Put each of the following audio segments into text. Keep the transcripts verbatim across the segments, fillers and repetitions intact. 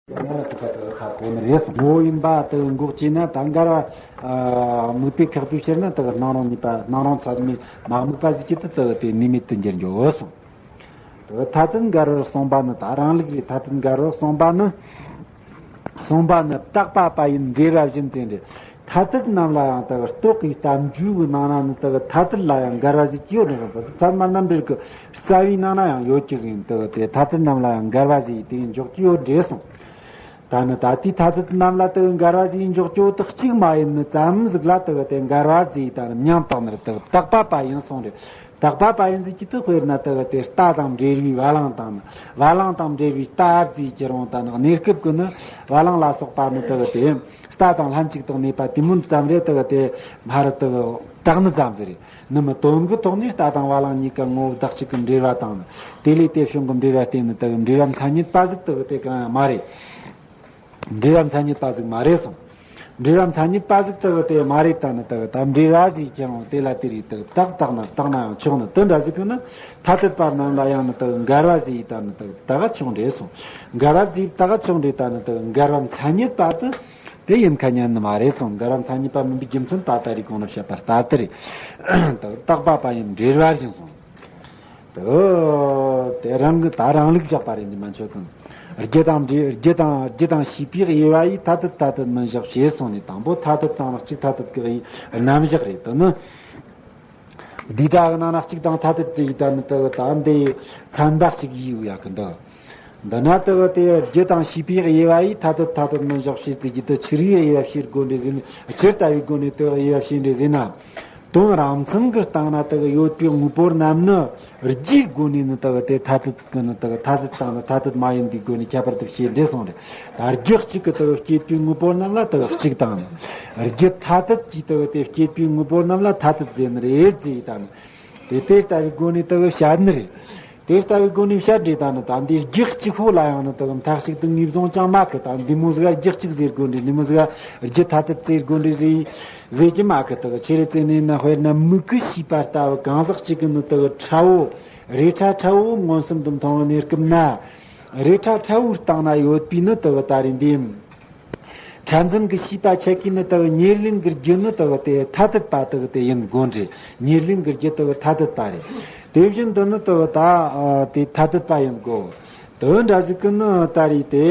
ཡང་ན་དེ་ཁ་དེ་ཁ་གོ་ནི་རེད་སོང་། ངོ་བོ་ཡིན་པ་དེ་འགོག་བྱས་ན་ད་འགལ་བ། དམིགས་པའི་ཁག་པའི་ཕྱིར་ན་དེ་སྣང་རུང་གཉིས་པ། སྣང་རུང་ཚད་མས་མ་དམིགས་པ་ཟིག་གི་དེ་དེ་དེ་ནུས་མེད་དུ་འགྱུར་འགྱོ་སོང་། དེ་ཐ་དད་འགལ་བར་གསུངས་པ་ནི། ད་རང་ལུགས་ཀྱི་ཐ་དད་འགལ་བར་གསུངས་པ་ནི། གསུངས་པ་ནི་བརྟག་པ་པ་ཡིན་འབྲེལ་བ་བཞིན་ཟེར་འདྲ། ཐ་དད་རྣམས་ལ་ཡང་དག་རྟོག་གེའི་གཏམ་རྒྱུད་ཀྱི་ནང་ན་ནི་དག་ཐ་དད་ལ་ཡང་འགལ་བ་ཟིག་ཅི་ཡོད་རེད་གསུངས་པ། ཚད་མ་རྣམ་འགྲེལ་གྱི་རྩ་བའི་ནང་ན་ཡང་ཡོད་ཀྱི་ཟིན་དག་དེ་ཐ་དད་རྣམས་ལ་ཡང་འགལ་བ་ཟིག་དེ་ཡིན་འཇོག་གི་ཡོད་རེད་གསུངས། ད་ནི་ད་ལྟའི་ཐ་དད་རྣམས་ལ་དག་འགལ་བ་ཟིག་འཇོག་གི་ཡོད་དག་གཅིག་མ་ཡིན་ནི་ཙམ་ཟིག་ལ་དག་དེ་འགལ་བ་ཟིག་ད་ནི་མཉམ་བཏགས་ནི་རེད། དག་བརྟག་པ་པ་ཡིན་གསུངས་རེད། བརྟག་པ་པ་ཡིན་ཟིག་གི་དེ་དཔེར་ན་དག་དེ་རྟ་དང་འབྲེལ་བའི་བ་ལང་དང་ནི། བ་ལང་དང་འབྲེལ་བའི་རྟ་ཟིག་ཁྱེར་འོང་། ད་ནི་གནས་སྐབས་ཀྱི་ནི་བ་ལང་ལ་སོགས་པ་ནི་དག་དེ། རྟ་དང་ལྷན་ཅིག་ཏུ་གནས་པ་དེ་མིན་ཙམ་རེ་དག་དེ་མ་རུ་དག་བཏགས་ནི་ཙམ་ཟིག་རེད། ནི་མི་དོན་གྱི་ཐོག་ནས་རྟ་དང་བ་ལང་གཉིས་ཀ་ངོ་བོ་བདག་གཅིག་གི་འབྲེལ་བ་དང་ནི། དེ་ལས་དེ་བྱུང་གི་འབྲེལ་བ་བརྟེན་ནི་དག་འབྲེལ་བ་མཚན་ཉིད་པ་ཟིག་དག་དེ་གང་ཡང་མ་རེད། འབྲེལ་བ་མཚན་ཉིད་པ་ཟིག་མ་རེད་གསུངས། འབྲེལ་བ་མཚན་ཉིད་པ་ཟིག་དག་དེ་མ་རེད། ད་ནི་དག་ད་འབྲེལ་བ་ཟིག་ཁྱེར་འོང་། དེ་ལ་དེ་རིགས་དག་བཏགས་བཏགས་ན་བཏགས་ན་ཡང་ཆོག་ནི་དེ་འདྲ་ཟིག་གི་ནི། ཐ་དད་པ་རྣམས་ལ་ཡང་ནི་དག་འགལ་བ་ཟིག་ད་ནི་དག་ད་ག་ཆོག་འདྲེ་གསུངས། འགལ་བ་ཟིག་ད་ག་ཆོག་འདྲེ། ད་ནི་དག་འགལ་བ་མཚན་ཉིད་པ་དེ། དེ་ཡིན་ཁ་ཉན་ནི་མ་རེད་གསུངས། འགལ་བ་མཚན་ཉིད་པ་མིན་པའི་རྒྱུ་མཚན་ད་ལྟ་རེ་གོང་ལ་བཤད་པ་ལྟར་དེ་རེད། དག་བརྟག་པ་པ་ཡིན་འབྲེལ་བ་བཞིན་གསུངས། དེ་དེ་རང་གི་ད་རང་ལུགས་བཞག་པ་རེད་འདི་མ་འཆོལ་གང་། རྒྱུ་དང་འབྲེལ། རྒྱུ་དང་རྒྱུ་དང་ཤེས་པའི་དབྱེ་བ་ཡིས་ཐ་དད་ཐ་དད་མིན་བཞག་ཞེས་གསུངས་ནས། དང་པོ་ཐ་དད་དང་གཅིག་ཐ་དད་ཀྱི་དབྱེ་རྣམ་གཞག་རེད། དེ་ནི་འདི་དག་གི་ནང་ན་གཅིག་དང་ཐ་དད་ཀྱི་ཡིད་ད་ནི་དེ་ད་འདི་ཚན་པ་གཅིག་ཡིས་ཡག་གི་འདུག་འདི་ན་དེ་བ་དེ་རྒྱུ་དང་ཤེས་པའི་དབྱེ་བ་ཡིས་ཐ་དད་ཐ་དད་མིན་བཞག་ཞེས་ཙི་གྱི་དེ་ཆི་རིགས་དབྱེ་བ་ཕྱེ་དགོས་འདྲ་ཟེར་ནས། ཇི་ལྟ་བུའི་སྒོ་ནས་དེ་དབྱེ་བ་ཕྱེ་འདྲ་ཟེར་ན། དོན་རང་མཚན་གྱི་སྟེང་ན་དེ་ཡོད་པའི་དངོས་པོ་རྣམས་ནི་རྒྱུའི་སྒོ་ནས་ནི་དེ་དེ་ཐ་དད་ཀྱི་ནི་དེ་ཐ་དད་དང་ནི་ཐ་དད་མ་ཡིན་པའི་སྒོ་ནས་ཁྱད་པར་དུ་ཕྱེ་འདྲ་གསུངས་རེད། ད་རྒྱུ་གཅིག་གི་དེ་སྐྱེད་པའི་དངོས་པོ་རྣམས་ལ་དེ་གཅིག་དང་ནི། རྒྱུ་ཐ་དད་ཀྱིས་དེ་དེ་སྐྱེད་པའི་དངོས་པོ་རྣམས་ལ་ཐ་དད་ཟེར་ནི་རེད་ཟེར་ཡི་ད་ནི། དེ་དེ་ལྟ་བུའི་སྒོ་ནས་དག་བཤད་ནི་རེད། དེ་ལྟ་བུའི་སྒོ་ནས་བཤད་འདྲ་ད་ནི་ད་འདི་རྒྱུ་གཅིག་པོ་ལ་ཡང་ནི་དག་མཐའ་གཅིག་ཏུ་ངོས་བཟུང་ཅང་མ་གི། ད་འདི་མོ་ཟིག་རྒྱུ་གཅིག་ཟེར་དགོས་འདྲ། འདི་མོ་ཟིག་རྒྱུ་ཐ་དད་ཟེར་དགོས་འདྲ་ཟེར་ཟེར་གྱི་མ་གི། དག་ཆི་རེད་ཟེར་ནས་ན། དཔེར་ན་མིག་གི་ཤེས་པ་ལྟ་བུ་གང་ཟག་གཅིག་གི་ནི་དག་ཁྲ་བོ་རེ་ཁྲ་ཁྲ་བོ་མངོན་སུམ་དུ་མཐོང་བའི་གནས་སྐབས་ན། རེ་ཁྲ་ཁྲ་བོའི་སྟེང་ན་ཡོད་པའི་ནི་དག་ད་རེད་འདི། ཕྲ་འཛིན་གྱི་ཤེས་པ་ཆ་གིས་ནི་དག་ཉེར་ལེན་གྱི་རྒྱུ་ནི་དག་དེ་ཐ་དད་པ་དག་དེ་ཡིན་དགོས་འདྲ། ཉེར་ལེན་གྱི་རྒྱུ་དག་ཐ་དད་པ་རེད། དེ་བཞིན་དུ་ནི་དག་ད་ཨ་དེ་ཐ་དད་པ་ཡིན་དགོས། དེ་འདྲ་ཟིག་གི་ནི་ད་རེད་དེ།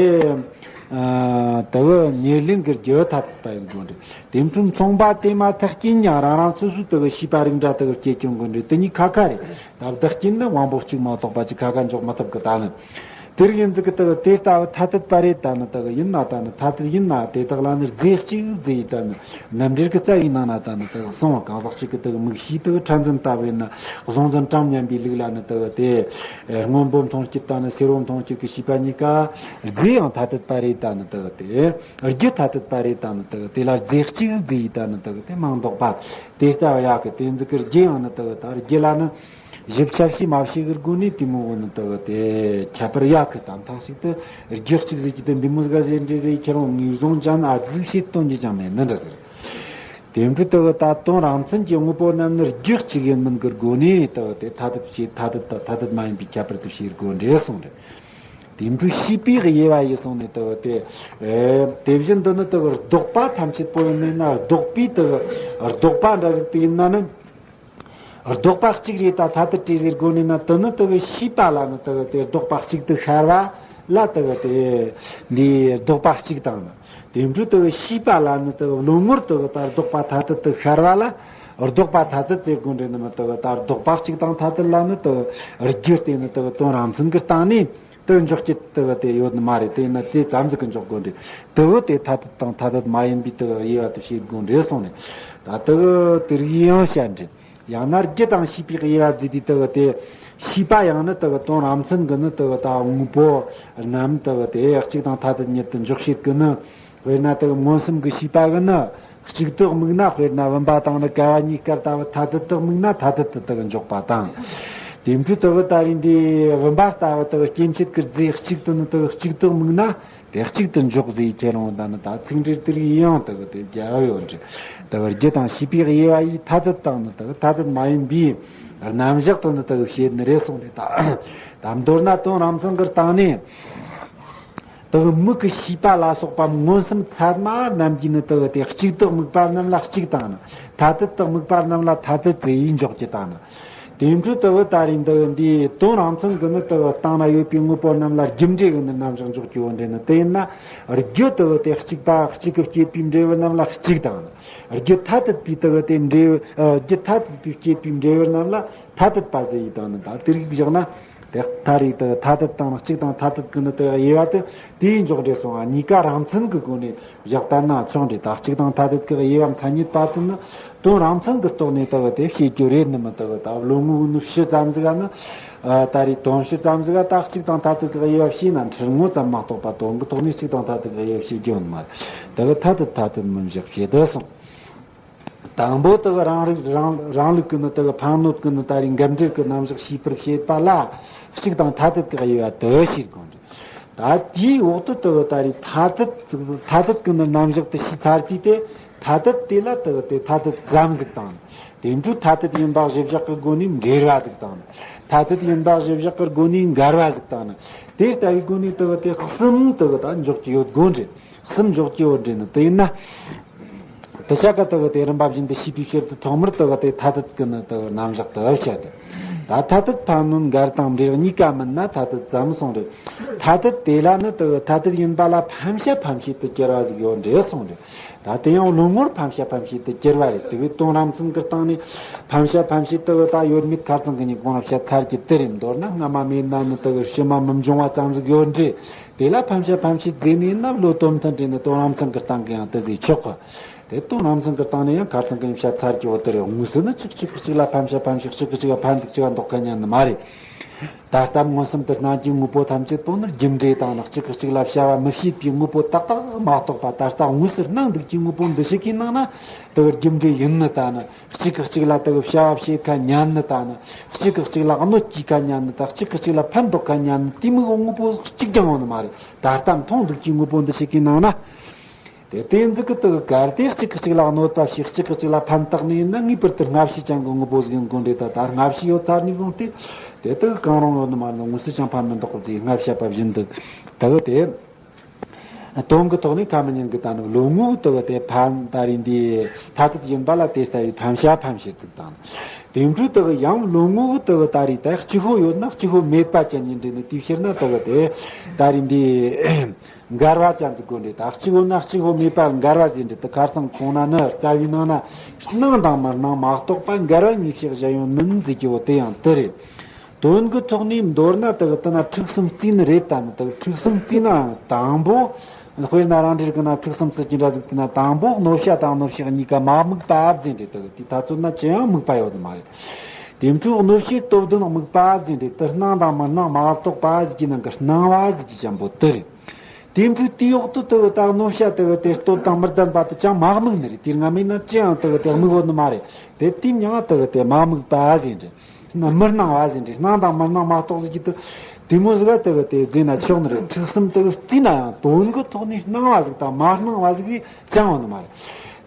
ཨ་དག་ཉེར་ལེན་གྱི་རྒྱུ་ཐ་དད་པ་ཡིན་དགོས་འདྲ། དེ་འཕྲོ་མཚུངས་པ་དེ་མ་ཐག་རྐྱེན་ཡང་རང་རང་སོ་སོའི་དག་ཤེས་པ་རིགས་འདྲ་དག་སྐྱེ་སྐྱོང་དགོས་འདྲ། དེ་གཉིས་ཁ་ཁ་རེད། ད་བདག་རྐྱེན་ནི་དབང་པོ་གཅིག་མ་གཏོགས་པ་ཅིག་ཁ་ཁ་འཇོག་མི་ཐུབ་གི། ད་ནི་དེ་རིགས་ཡིན་ཟིག་གི་དག་དེ་ལྟ་བུ་ཐ་དད་པ་རེད། ད་ནི་དག་ཡིན་ན་ད་ནི་ཐ་དད་ཡིན་ན་དེ་དག་ལ་ནི་རྫས་གཅིག་རྫས་ཡིན། ད་ནི་རྣམ་འགྲེལ་གྱི་རྩ་བའི་ནང་ན་ད་ནི་དག་གསུངས་པ། གང་ཟག་གཅིག་གི་དག་མིག་ཤེས་དག་ཕྲ་འཛིན་ལྟ་བུ་ཡིན་ན། གཟུང་འཛིན་གྲངས་མཉམ་པའི་ལུགས་ལ་ནི་དག་དེ་སྔོན་པོ་མཐོང་བྱེད་དང་ནི་སེར་བོ་མཐོང་བྱེད་ཀྱི་ཤེས་པ་གཉིས་ཀ་རྫས་ཡང་ཐ་དད་པ་རེད། ད་ནི་དག་དེ་རྒྱུ་ཐ་དད་པ་རེད། ད་ནི་དག་དེ་ལ་རྫས་གཅིག་རྫས་ཡིན། ད་ནི་དག་དེ་མིང་འདོགས་པ། དེ་ལྟ་བུ་ཡག་གི། དེ་ཟིག་གི་རྒྱུ་ཡང་ནི་དག་ད་རྒྱུ་ལ་ནི། ཞིབ་ཆ་བྱས་མ་བྱས་ཀྱི་སྒོ་ནས་དེ་མོ་བོ་ནི་དག་དེ་ཁྱད་པར་ཡག་གི། ད་མཐའ་གཅིག་ཏུ་རྒྱུ་གཅིག་ཟེར་གྱི་དེ་འདི་མོ་ཟིག་ཟེར་འདྲ་ཟེར་ཁྱེད་རང་ངོས་བཟུང་ཅང་ཨ་ཙི་བྱེད་སྟོན་རྒྱུ་ཅང་མེད་ནི་འདྲ་ཟེར། དེ་འཕྲོ་དག་ད་དོན་རང་མཚན་གྱི་དངོས་པོ་རྣམས་ནི་རྒྱུ་གཅིག་ཡིན་མིན་གྱི་སྒོ་ནས་དག་དེ་ཐ་དད་བྱེད། ཐ་དད་དང་ཐ་དད་མ་ཡིན་པའི་ཁྱད་པར་དུ་བྱེད་དགོས་འདྲ་གསུངས་རེད། དེ་འཕྲོ་ཤེས་པའི་དབྱེ་བ་ཡིས་གསུངས་ནས་དག་དེ། ཨེ་དེ་བཞིན་དུ་ནི་དག་ལྡོག་པ་ཐམས་ཅད་པོ་ཡིན་ན། ལྡོག་པའི་དག་ལྡོག་པ་འདྲ་ཟིག་དེ་ཡིན་ན་ནི། ལྡོག་པ་གཅིག་རེད། ད་ཐ་དད་རེད་ཟེར་དགོས་ནས་ན། དེ་ནི་དེ་གི་ཤེས་པ་ལ་ནི་དེ་གི་དེ་ལྡོག་པ་གཅིག་ཏུ་ཤར་བ་ལ་དེ་གི་དེ་འདི་ལྡོག་པ་གཅིག་དང་ནི། དེ་འཕྲོ་དེ་གི་ཤེས་པ་ལ་ནི་དེ་གི་བློ་ངོར་དེ་གི་ད་ལྡོག་པ་ཐ་དད་དུ་ཤར་བ་ལ་ལྡོག་པ་ཐ་དད་ཟེར་དགོས་འདྲ་ནི་མི། དེ་གི་ད་ལྡོག་པ་གཅིག་དང་ཐ་དད་ལ་ནི་དེ་གི་རྒྱུ་དེ་ནི་དེ་གི་དོན་རང་མཚན་གྱི་སྟེང་ནས་དེ་འཇོག་རྒྱུ་དེ་གི་དེ་ཡོད་ནི་མ་རེད། དེ་ན་དེ་ཙམ་ཟིག་གི་འཇོག་དགོས་འདྲ། དེ་གི་དེ་ཐ་དད་དང་ཐ་དད་མ་ཡིན་པའི་དེ་གི་དབྱེ་བ་དེ་བྱེད་དགོས་འདྲ་གསུངས་ནས། ད་དེ་གི་དེ་རིགས་ཡང་བཤད་འདྲ། ཡང་ན་རྒྱུ་དང་ཤེས་པའི་དབྱེ་བ་བརྩིས་ཏེ་དེ་གི་དེ་ཤེས་པ་ཡང་ནི་དེ་གི་དོན་རང་མཚན་གྱི་ནི་དེ་གི་ད་དངོས་པོ་རྣམས་དེ་གི་དེ་གཅིག་དང་ཐ་དད་ཉིད་དུ་འཇོག་བྱེད་ཀྱི་ནི། དཔེར་ན་དེ་གི་མངོན་སུམ་གྱི་ཤེས་པ་གི་ནི་གཅིག་ཏུ་དམིགས་ན། དཔེར་ན་བུམ་པ་དང་ནི་ཀ་བ་གཉིས་ཀར་ལྟ་བུ་ཐ་དད་དུ་དམིགས་ན་ཐ་དད་དུ་དེ་གི་འཇོག་པ་དང་། དེ་འཕྲོས་དེ་གི་ད་རེས་འདི་བུམ་པ་ལྟ་བུ་དེ་གི་སྐྱེ་མཆེད་ཀྱི་རྫས་གཅིག་ཏུ་ནི་དེ་གི་གཅིག་ཏུ་དམིགས་ན། དེ་གཅིག་ཏུ་འཇོག་ཟེར་ཁྱེད་རང་ད་ནི་ད་ཚིག་འགྲེལ་དེ་རིགས་ཡང་དེ་གི་དེ་རྒྱལ་བ་ཡོད་འདྲ། དེ་གི་རྒྱུ་དང་ཤེས་པའི་དབྱེ་བ་ཡིས་ཐ་དད་དང་ནི་དེ་གི་ཐ་དད་མ་ཡིན་པའི་རྣམ་གཞག་ཏུ་ནི་དེ་གི་བྱེད་ནི་རེད་གསུངས་ཏེ། ད་ད་མདོར་ན་དོན་རང་མཚན་གྱི་སྟེང་ནས་ དེ་མིག་གི་ཤེས་པ་ལ་སོགས་པ་མངོན་སུམ་ཚད་མ་རྣམས་ཀྱིས་ནི་དེ་དེ་གཅིག་ཏུ་དམིགས་པ་རྣམས་ལ་གཅིག་དང་ནི། ཐ་དད་དུ་དམིགས་པ་རྣམས་ལ་ཐ་དད་ཟེར་ཡིན་འཇོག་རྒྱུ་དང་ནི། དེ་འཕྲོས་དེ་ད་རེས་འདི་འདིའི་དོན་རང་མཚན་གྱི་ནི་དེ་སྟེང་ན་ཡོད་པའི་དངོས་པོ་རྣམས་ལ་རྒྱུ་འབྲས་ཀྱི་ནི་རྣམ་གཞག་འཇོག་རྒྱུ་བོ་འདི་ནི། དེ་ཡིན་ན་རྒྱུ་དེ་དེ་གཅིག་པ་གཅིག་གིས་སྐྱེད་པའི་འབྲས་བུ་རྣམས་ལ་གཅིག་དང་ནི། རྒྱུ་ཐ་དད་པའི་དེ་དེ་འབྲས་བུ་ཨ་རྒྱུ་ཐ་དད་པའི་སྐྱེད་པའི་འབྲས་བུ་རྣམས་ལ་ཐ་དད་པ་ཟེར་ཡི་དང་ནི། ད་དེ་རིགས་བཞག་ན། དེ་ད་རེས་དེ་ཐ་དད་དང་གཅིག་དང་ཐ་དད་ཀྱི་ནི་དེ་དབྱེ་བ་དེ་དེའི་འཇོག་འབྲས་སོང་ང་། གཉིས་ཀ་རང་མཚན་གྱི་སྒོ་ནས་བཞག་བཏང་ན་ཆོག་འདྲ། ད་གཅིག་དང་ཐ་དད་ཀྱི་དབྱེ་བ་མཚན་ཉིད་པ་དེ་ནི་དོན་རང་མཚན་གྱི་ཐོག་ནས་དེ་དེ་བཤད་རྒྱུ་རེད་ནི་མི། དེ་ད་བློ་ངོ་ནི་ཕྱི་ཙམ་ཟིག་ག་ནི། ཨ་ད་རེས་དོན་ཕྱི་ཙམ་ཟིག་ག་ད་གཅིག་དང་ཐ་དད་ཀྱི་དབྱེ་བ་བཤད་ན་འཁྲུལ་ངོ་ཙམ་མ་གཏོགས་པ་དོན་གྱི་ཐོག་ནས་གཅིག་དང་ཐ་དད་ཀྱི་དབྱེ་བ་བཤད་རྒྱུ་ཡོད་ནི་མ་རེད། དེ་ཐ་དད་ཐ་དད་མི་བཞག་བྱེད་དེ་སོང་། དང་པོ་དེ་གི་རང་རིག་རང་རང་ལུགས་ཀྱི་ནི་དེ་གི་ཕན་གནོད་ཀྱི་ནི་ད་རེས་འགལ་འབྲེལ་གྱི་རྣམ་གཞག་ཤེས་པར་བྱེད་པ་ལ་གཅིག་དང་ཐ་དད་ཀྱི་དབྱེ་བ་དེ་བྱེད་དགོས་རེད། ད་དེའི་འོག་ཏུ་དེ་གི་ད་རེས་ཐ་དད་ཐ་དད་ཀྱི་ནི་རྣམ་གཞག་དེ་ཤེས་ཚར་དུས་དེ་ཐ་དད་དེ་ལ་དེ་གི་དེ་ཐ་དད་ཙམ་ཟིག་དང་། དེ་འཕྲོས་ཐ་དད་ཡིན་པ་གཞི་བཞག་གི་སྒོ་ནས་འབྲེལ་བ་ཟིག་དང་། ཐ་དད་ཡིན་པ་གཞི་བཞག་གི་སྒོ་ནས་འགལ་བ་ཟིག་དང་ནི། དེ་ལྟ་བུའི་སྒོ་ནས་དེ་གི་དེ་གསུམ་དེ་གི་ད་འཇོག་གི་ཡོད་དགོས་རེད། གསུམ་འཇོག་གི་ཡོད་རེད་ནི། དེ་ཡིན་ན། དེ་ཆ་ག་དེ་གི་དེ་རིམ་པ་བཞིན་དུ་ཤེས་པའི་ཕྱིར་དུ་ཐོག་མར་དེ་གི་དེ་ཐ་དད་ཀྱི་ནི་དེ་གི་རྣམ་གཞག་དེ་བཤད་དེ། ད་ཐ་དད་ཕན་གནོད་འགལ་དང་འབྲེལ་གཉིས་ཀ་མིན་ན་ཐ་དད་ཙམ་གསུངས་རེད། ཐ་དད་དེ་ལ་ནི་དེ་གི་ཐ་དད་ཡིན་པ་ལ་ཕན་བྱ་ཕན་བྱེད་དུ་གྱུར་བ་ཟིག་ཡོད་རེད་གསུངས་རེད། ད་དེ་ཡང་བློ་ངོར་ཕན་བྱ་ཕན་བྱེད་དུ་གྱུར་བ་རེད། དེ་བས་དོན་རང་མཚན་གྱི་སྟེང་ནས་ཕན་བྱ་ཕན་བྱེད་དེ་གི་ད་ཡོད་མེད་ཁ་སང་གི་ཉིན་གོང་ལ་བཤད་ཚར་གྱི་དེ་རེད། མདོར་ན་སྔ་མ་མེད་ན་ནི་དེ་གི་ཕྱི་མ་མི་འབྱུང་བ་ཙམ་ཟིག་ཡོད་རེད། དེ་ལ་ཕན་བྱ་ཕན་བྱེད་ཟེར་ནས་ན་བློ་དོན་མཐུན་འབྲེལ་ནི་དོན་རང་མཚན་གྱི་སྟེང་གི་ཡང་དེ་ཟིག་ཆོག་གི། དེ་དོན་རང་མཚན་གྱི་སྟེང་ནས་ཡང་ཁ་སང་གི་བཤད་ཚར་གྱི་འོ་དེ་རེད། དངོས་སུ་ནི་གཅིག་གཅིག་གཅིག་ལ་ཕན་བྱ་ཕན་བྱེད། གཅིག་གིས་གཅིག་ལ་ཕན་ཟིག་གཅིག་ལ་འདོགས་མཁན་ཡང་ནི་མ་རེད། ད་ལྟ་མངོན་སུམ་དུ་སྣང་གི་དངོས་པོ་ཐམས་ཅད་པོ་ནི་རྒྱུ་འབྲས་དང་ནི། གཅིག་གིས་གཅིག་ལ་བྱ་བ་མི་བྱེད་པའི་དངོས་པོ་ཏག་ཏག་མ་གཏོགས་པ། ད་ལྟ་དངོས་སུ་སྣང་འདུག་གི་དངོས་པོ་འདི་ཞིག་གི་ནང་ན་དེ་གི་རྒྱུ་འབྲས་ཡིན་ནི་ད་ནི། གཅིག་གིས་གཅིག་ལ་དེ་གི་བྱ་བ་བྱེད་ཁ་ཉན་ནི་ད་ནི། གཅིག་གིས་གཅིག་ལ་གནོད་སྐྱེལ་ཁ་ཉན་ནི་ད། གཅིག་གིས་གཅིག་ལ་ཕན་འདོགས་ཁ་ཉན་ནི། དེ་མོ་གི་དངོས་པོ་གཅིག་ཀྱང་ཡོད་ནི་མ་རེད། ད་ལྟ་མཐོང་འདུག་གི་དངོས་པོ་འདི་ཞིག་གི་ནང་ན། དེ་དེ་འཛི་གི་དེ་གི་གལ་ཏེ་གཅིག་གིས་གཅིག་ལ་གནོད་པ་བྱེད། གཅིག་གིས་གཅིག་ལ་ཕན་བཏགས་ནི་ཡིན་ན། ངེས་པར་དུ་སྔ་ཕྱི་ཅན་གྱི་དངོས་པོ་ཟིག་ཡིན་དགོས་རེད། ད་ད་སྔ་ཕྱི་ཡོད་ཚར་ནས་བཟུང་སྟེ་དེ་དེ་གི་གང་རུང་ཡོད་ནི་མ་རེད། དངོས་སུ་ཅང་ཕན་མི་འདོགས་པ་ཟིག་སྔ་བཤད་པ་བཞིན་དུ་དེ་གི་དེ། དོན་གྱི་ཐོག་ནས་ཁ་མི་ཉན་གི་ད་ནི་བློ་ངོ་བོ་དེ་གི་དེ་ཕན་ད་རེས་འདི་ཐ་དད་ཡིན་པ་ལ་དེ་ལྟ་བུའི་ཕན་བྱ་ཕན་བྱེད་ཅིག་དང་། དེ་འཕྲོས་དེ་གི་ཡང་བློ་ངོ་བོ་དེ་གི་ད་རེས་ད་གཅིག་པོ་ཡོད་ན་གཅིག་པོ་མེད་པ་ཅན་ཡིན་འདྲ་ནི། དེའི་ཕྱིར་ན་དེ་གི་དེ་ད་རེས་འདི་འགལ་བ་ཅན་ཟིག་དགོས་འདྲ། ད་གཅིག་པོ་ན་གཅིག་པོ་མེད་པ་འགལ་བ་ཟིག་འདྲ། དེ་ཁ་སང་གོང་ན་ནི་རྩ་བའི་ནང་ན་སྣང་དང་མི་སྣང་མ་གཏོགས་པ་འགལ་བ་ངེས་ཤེས་གཞན་ཡོད་མིན་ཟེར་གྱི་བོ་དེ་ཡང་དེ་རེད། དོན་གྱི་ཐོག་ནས་མདོར་ན་དེ་གི་དེ་ན་ཁྲིག་གསུམ་བརྩིས་ནི་རེད། ད་ནི་དེ་གི་ཁྲིག་གསུམ་བརྩིས་ན་དང་པོ། དཔེར་ན་རང་འགྲེལ་གི་ན་ཁྲིག་གསུམ་བརྩི་གི་འདྲ་ཟིག་དེ་ན་དང་པོ་གནོད་བྱ་དང་གནོད་བྱེད་གཉིས་ཀ་མ་དམིགས་པ་ཟེར་འདྲ། དེ་གི་དེ་ད་ཚོད་ན་ཅི་ཡང་དམིགས་པ་ཡོད་ནི་མ་རེད། དེ་འཕྲོས་གནོད་བྱེད་སྟོབས་ལྡན་དམིགས་པ་ཟེར་འདྲ། དེ་སྣང་དང་མི་སྣང་མ་གཏོགས་པ་ཟེར་གྱི་ནང་གི་སྣང་བ་ཟེར་གྱི་ཅན་པོ་དེ་རེད། དེ་འཕྲོས་དེའི་འོག་ཏུ་དེ་གི་ད་གནོད་བྱ་དེ་གི་དེ་སྟོབས་དང་མི་ལྡན་པ་དེ་ཅང་མ་དམིགས་ནི་རེད། དེ་སྔ་མེད་ན་ཅི་ཡང་དེ་གི་དེ་དམིགས་ཡོད་ནི་མ་རེད། དེ་དེ་མྱང་དེ་གི་དེ་མ་དམིགས་པ་ཟེར་འདྲ། མི་སྣང་བ་ཟེར་འདྲ། སྣང་དང་མི་སྣང་མ་གཏོགས་ཟེར་གྱི་དེ་དེ་མོ་ཟིག་ག་དེ་གི་དེ་བརྩིས་ན་ཆོག་ནི་རེད། ཁྲིག་གསུམ་དེ་གི་བརྩིས་ན་ཡང་དོན་གྱི་ཐོག་ནས་སྣང་བ་ཟིག་དང་མ་སྣང་བ་ཟིག་གིས་ཅང་ཡོད་ནི་མ་རེད།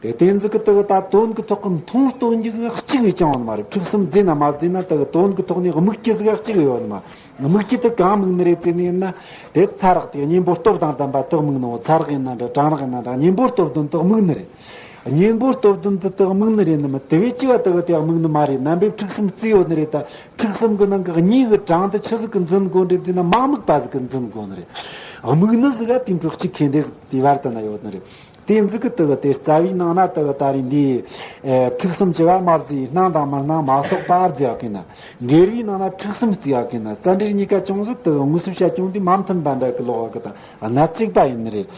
དེ་དེ་འཛི་གི་དེ་གི་ད་དོན་གྱི་ཐོག་གི་མཐོང་སྟོན་གྱི་ཟིག་གཅིག་གིས་ཅང་ཡོད་ནི་མ་རེད། ཁྲིག་གསུམ་བརྩིས་ན་མ་བརྩིས་ན་དེ་གི་དོན་གྱི་ཐོག་ནས་དམིགས་རྒྱུ་ཟིག་གཅིག་ཡོད་ནི་མ་རེད། དམིགས་རྒྱུ་དེ་གང་དམིགས་ནི་རེད་ཟེར་ནི་ཡིན་ན། དེ་ཚ་རེག་དེ་གཉེན་པོ་སྟོབས་དང་ལྡན་པ་དེ་དམིགས་ནོ། ཚ་རེག་ཡིན་ན་འདྲ་གྲང་རེག་ཡིན་ན་འདྲ་གཉེན་པོ་སྟོབས་ལྡན་དེ་དམིགས་ནི་རེད། གཉེན་པོ་སྟོབས་ལྡན་དེ་དེ་དམིགས་ནི་རེད་ནི་མ། དེ་བས་ཅི་བ་དེ་གི་དེ་དམིགས་ནི་མ་རེད། རྣམ་པའི་ཁྲིག་གསུམ་བརྩིས་ཡོད་ནི་རེད། ད་ཁྲིག་གསུམ་གི་ནང་གི་གཉིས་གི་གྲངས་དེ་ཆི་ཟིག་གི་འཛིན་དགོས་རེད་ཟེར་ན་མ་དམིགས་པ་ཟིག་གི་འཛིན་དགོས་ནི་རེད། དམིགས་ནི་ཟིག་ག་དེ་འཕྲོ་གཅིག་ཁེ་འདི་ཟིག་དེ་བར་དུ་ན་ཡོད་ནི་རེད། དེ་འཛི་གི་དེ་གི་དེ་རྩ་བའི་ནང་ན་དེ་གི་ད་རེས་འདི་ཁྲིག་གསུམ་བྱེ་བ་མ་བརྩིས། སྣང་དང་མི་སྣང་མ་གཏོགས་པ་བརྩི་ཡག་གི་ན། འགྲེལ་བའི་ནང་ན་ཁྲིག་གསུམ་བརྩི་ཡག་གི་ན། རྩ་འགྲེལ་གཉིས་ཀ་ཅུང་ཟད་དེ་གི་དངོས་སུ་བཤད་ཀྱང་དེ་མ་མཐུན་པ་འདྲ་གི་ལོག་གི་དང་སྣ་གཅིག་པ་ཡིན་ནི་རེད།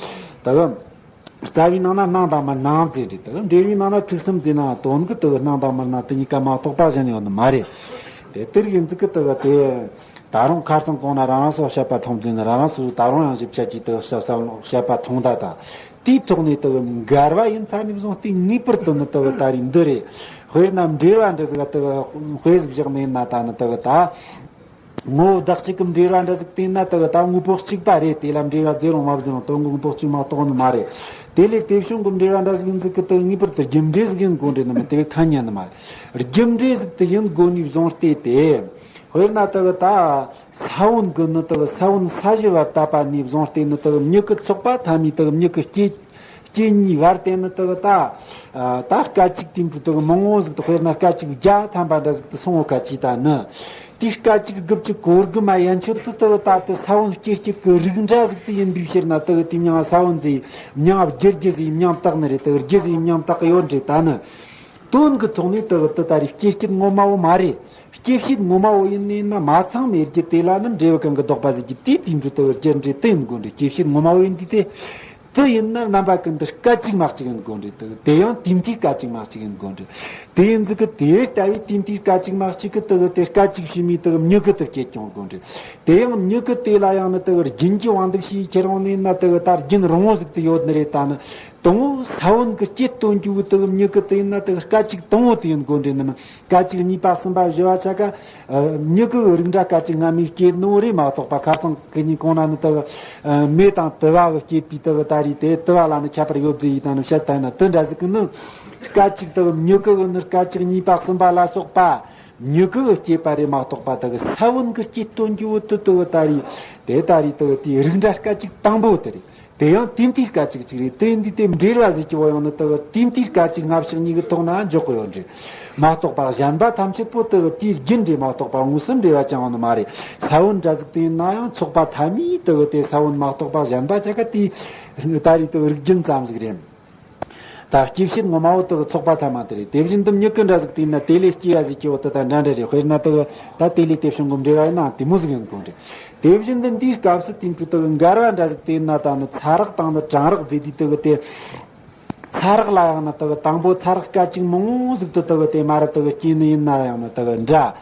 དེ་གི་རྩ་བའི་ནང་ན་སྣང་དང་མི་སྣང་བརྩི་རེད། དེ་གི་འགྲེལ་བའི་ནང་ན་ཁྲིག་གསུམ་བརྩིས་ན་དོན་གི་དེ་གི་སྣང་དང་མི་སྣང་དེ་གཉིས་ཀ་མ་གཏོགས་པ་གཞན་ཡོད་ནི་མ་རེད། དེ་དེ་རིགས་ཡིན་ཙི་གི་དེ་གི་དེ། ད་རུང་ཁ་སང་གོང་ན་རང་རང་སོ་བཤད་པ་མཐོང་ཚུལ་ནི་རང་རང་སོ་སོ་ད་རུང་ཡང་ཞིབ་ཆ་གྱིས་དེ་བཤད་བཤད་པ་མཐོང་ད་ད། དེའི་ཐོག་ནས་དེ་གི་འགལ་བ་ཡིན་ཚར་ནས་བཟུང་སྟེ་ངེས་པར་དུ་ནི་དེ་གི་ད་རེས་འདི་རེད། དཔེར་ན་འབྲེལ་བ་འདྲ་ཟིག་ག་དེ་གི་དཔེ་ཟིག་བཞག་ནས་ན་ད་ནི་དེ་གི་ད། ངོ་བོ་བདག་གཅིག་གི་འབྲེལ་བ་འདྲ་ཟིག་བསྟན་ན་དེ་གི་ད་དངོས་པོ་གཅིག་པ་རེད། དེ་ལ་འབྲེལ་བ་རྫས་རུང་མ་རྫས་རུང་དོན་གི་དངོས་པོ་གཅིག་མ་གཏོགས་ནི་མ་རེད། དེ་ལས་དེ་བྱུང་གི་འབྲེལ་བ་འདྲ་ཟིག་ཡིན་ཙི་གི་དེ་ངེས་པར་དུ་རྒྱུ་འབྲས་ཟིག་ཡིན་དགོས་འདྲ་ནི་མིན། དེ་བས་ཁ་ཉན་ནི་མ་རེད། རྒྱུ་འབྲས་ཟིག་དེ་ཡིན་དགོས་ནས་བཟུང་སྟེ་དེ། དཔེར་ན་དེ་གི་ད་ས་བོན་གི་ནི་དེ་གི་ས་བོན་ས་གཞི་བར་བཏབ་པ་ནས་བཟུང་སྟེ་ནི་དེ་གི་མྱུ་གུ་ཚོགས་པ་ཐ་མའི་དེ་གི་མྱུ་གུ་སྐྱེ་སྐྱེ་གཉིས་བར་དེ་ནི་དེ་གི་ད་ད་སྐད་ཅིག་དེ་འདྲ་དེ་གི་མང་བོ་ཟིག་ཏུ། དཔེར་ན་སྐད་ཅིག་བརྒྱ་ཐམ་པ་འདྲ་ཟིག་ཏུ་སོང་བ་སྐད་ཅིག་ད་ནི། དེའི་སྐད་ཅིག་དགུ་བཅུ་གོ་དགུ་མ་ཡན་ཆོད་དུ་དེ་གི་ད་དེ་ས་བོན་སྐྱེ་སྐྱེ་གི་རིགས་འདྲ་ཟིག་ཏུ་ཡིན་པའི་ཕྱིར་ན་དེ་གི་དེའི་མྱིང་ས་བོན་ཟེར་མྱིང་བརྒྱུད་རྒྱུ་ཟེར་མྱིང་བཏགས་ནི་རེད། དེ་གི་རྒྱུ་ཟེར་མྱིང་བཏགས་གི་ཡོད་རེད། ད་ནི་དོན་གི་ཐོག་ནས་དེ་གི་དེ་ད་རེས་སྐྱེ་སྐྱེད་ངོ་མ་བོ་མ་རེད། སྐྱེ་བྱེད་ངོ་མ་བོ་ཡིན་ནི་ཡིན་ན་མ་ཚང་མེད་རྒྱུ་དེ་ལ་ནི་འབྲས་བུ་གང་གི་ལྡོག་པ་ཟེར་རྒྱུ་དེ་དེ་འདྲ་དེ་གི་རྒྱུ་འབྲས་དེ་ཡིན་དགོས་རེད། སྐྱེ་བྱེད་ངོ་མ་བོ་ཡིན་དུས་དེ། དེ་ཡིན་ན་རྣམ་པ་ཀུན་ཏུ་སྐད་ཅིག་མ་གཅིག་ཡིན་དགོས་རེད། དེ་དེ་ཡང་དེ་འདྲའི་སྐད་ཅིག་མ་གཅིག་ཡིན་དགོས་རེད། དེ་ཡིན་ཟིག་གི་དེ་ལྟ་བུའི་དེ་འདྲའི་སྐད་ཅིག་མ་གཅིག་གི་དེ་གི་དེ་སྐད་ཅིག་ཕྱི་མའི་དེ་གི་མྱུ་གུ་དེ་སྐྱེད་ཀྱང་དགོས་རེད། དེ་ཡང་མྱུ་གུ་དེ་ལ་ཡང་ནི་དེ་གི་རྒྱུན་གྱི་དབང་དུ་བྱས་ཁྱེར་འོང་ནི་ཡིན་ན་དེ་གི་ད་རྒྱུན་རིང་བོ་ཟིག་ཏུ་ཡོད་ནི་རེད། ད་ནི་དང་བོ་ས་བོན་གི་སྐྱེད་དོན་གྱི་བུ་དེ་གི་མྱུ་གུ་དེ་ཡིན་ན་དེ་གི་སྐད་ཅིག་དང་བོ་དེ་ཡིན་དགོས་རེད། ནི་མིན། སྐད་ཅིག་གཉིས་པ་གསུམ་པ་བཞི་བ་ཆ་ག་མྱུ་གུ་རིགས་འདྲ་སྐད་ཅིག་སྔ་མའི་སྐྱེས་ནོ་རེད་མ་གཏོགས་པ། ཁ་སང་གི་ཉིན་གོང་ན་ནི་དེ་མེ་དང་དུ་བ་གི་སྐྱེས་པའི་དེ་གི་ད་རེས་དེ་དུ་བ་ལ་ནི་ཁྱད་པར་ཡོད་ཟེར་ཡི་དང་ནི་བཤད་ད་ཡིན་ན། དེ་འདྲ་ཟིག་གི་ནི་སྐད་ཅིག་དེ་གི་མྱུ་གུ་གི་ནི་སྐད་ཅིག་གཉིས་པ་གསུམ་པ་ལ་སོགས་པ་མྱུ་གུ་གི་སྐྱེས་པ་རེད་མ་གཏོགས་པ། དེ་གི་ས་བོན་གི་སྐྱེས་དོན་གྱི་བུ་དེ་དེ་གི་ད་རེས་དེ་ད་རེས་དེ་གི་དེའི་རིགས་འདྲ་སྐད་ཅིག་དང་པོ་དེ་རེད། དེ་ཡང་དེ་འདྲའི་སྐད་ཅིག་གཅིག་རེད། དེ་འདི་དེ་འབྲེལ་བ་ཟེར་གྱི་བ་ཡང་ནི་དེ་གི་དེ་འདྲའི་སྐད་ཅིག་སྔ་ཕྱི་གཉིས་ཀྱི་ཐོག་ན་འཇོག་གི་ཡོད་རེད་མ་གཏོགས་པ། གཞན་པ་ཐམས་ཅད་པོ་དེ་གི་དེའི་རྒྱུན་རེད་མ་གཏོགས་པ། དངོས་སུ་འབྲེལ་བ་ཅང་ཡོད་ནི་མ་རེད། ས་བོན་འདྲ་ཟིག་དེ་ཡིན་ན་ཡང་ཚོགས་པ་ཐ་མའི་དེ་གི་དེ་ས་བོན་མ་གཏོགས་པ། གཞན་པ་ཆ་ག་དེའི་ད་རེས་དེ་གི་རིགས་རྒྱུན་ཙམ་ཟིག་རེད། ད་སྐྱེ་བྱེད་ངོ་མ་བོ་དེ་གི་ཚོགས་པ་ཐ་མ་དེ་རེད། དེ་བཞིན་དུ་མྱུ་གུ་འདྲ་ཟིག་དེ་ཡིན་ན་དེ་ལས་སྐྱེ་བ་ཟེར་གྱི་བ་དེ་ད་འདྲ་འདྲ་རེད། དཔེར་ན་དེ་གི་ད་དེ་ལས་དེ་བྱུང་གི་འབྲེལ་བ་ཡིན་ན་དེ་མོ་ཟིག་ཡིན་དགོས་རེད། དེ་བཞིན་དུ་འདིའི་སྐབས་སུ་དེ་འཕྲོ་དེ་གི་འགལ་བ་འདྲ་ཟིག་དེ་ཡིན་ན་ད་ནི་ཚ་རེག་དང་ནི་གྲང་རེག་ཟེར་དུས་དེ་གི་དེ། ཚ་རེག་ལ་ཡང་ནི་དེ་གི་དང་པོ་ཚ་རེག་སྐད་ཅིག་མང་བོ་ཟིག་ཏུ་དེ་གི་དེ་མ་ར་དེ་གི་སྐྱེས་ནི་ཡིན་ན་ཡང་ནི་དེ་གི་འདྲ།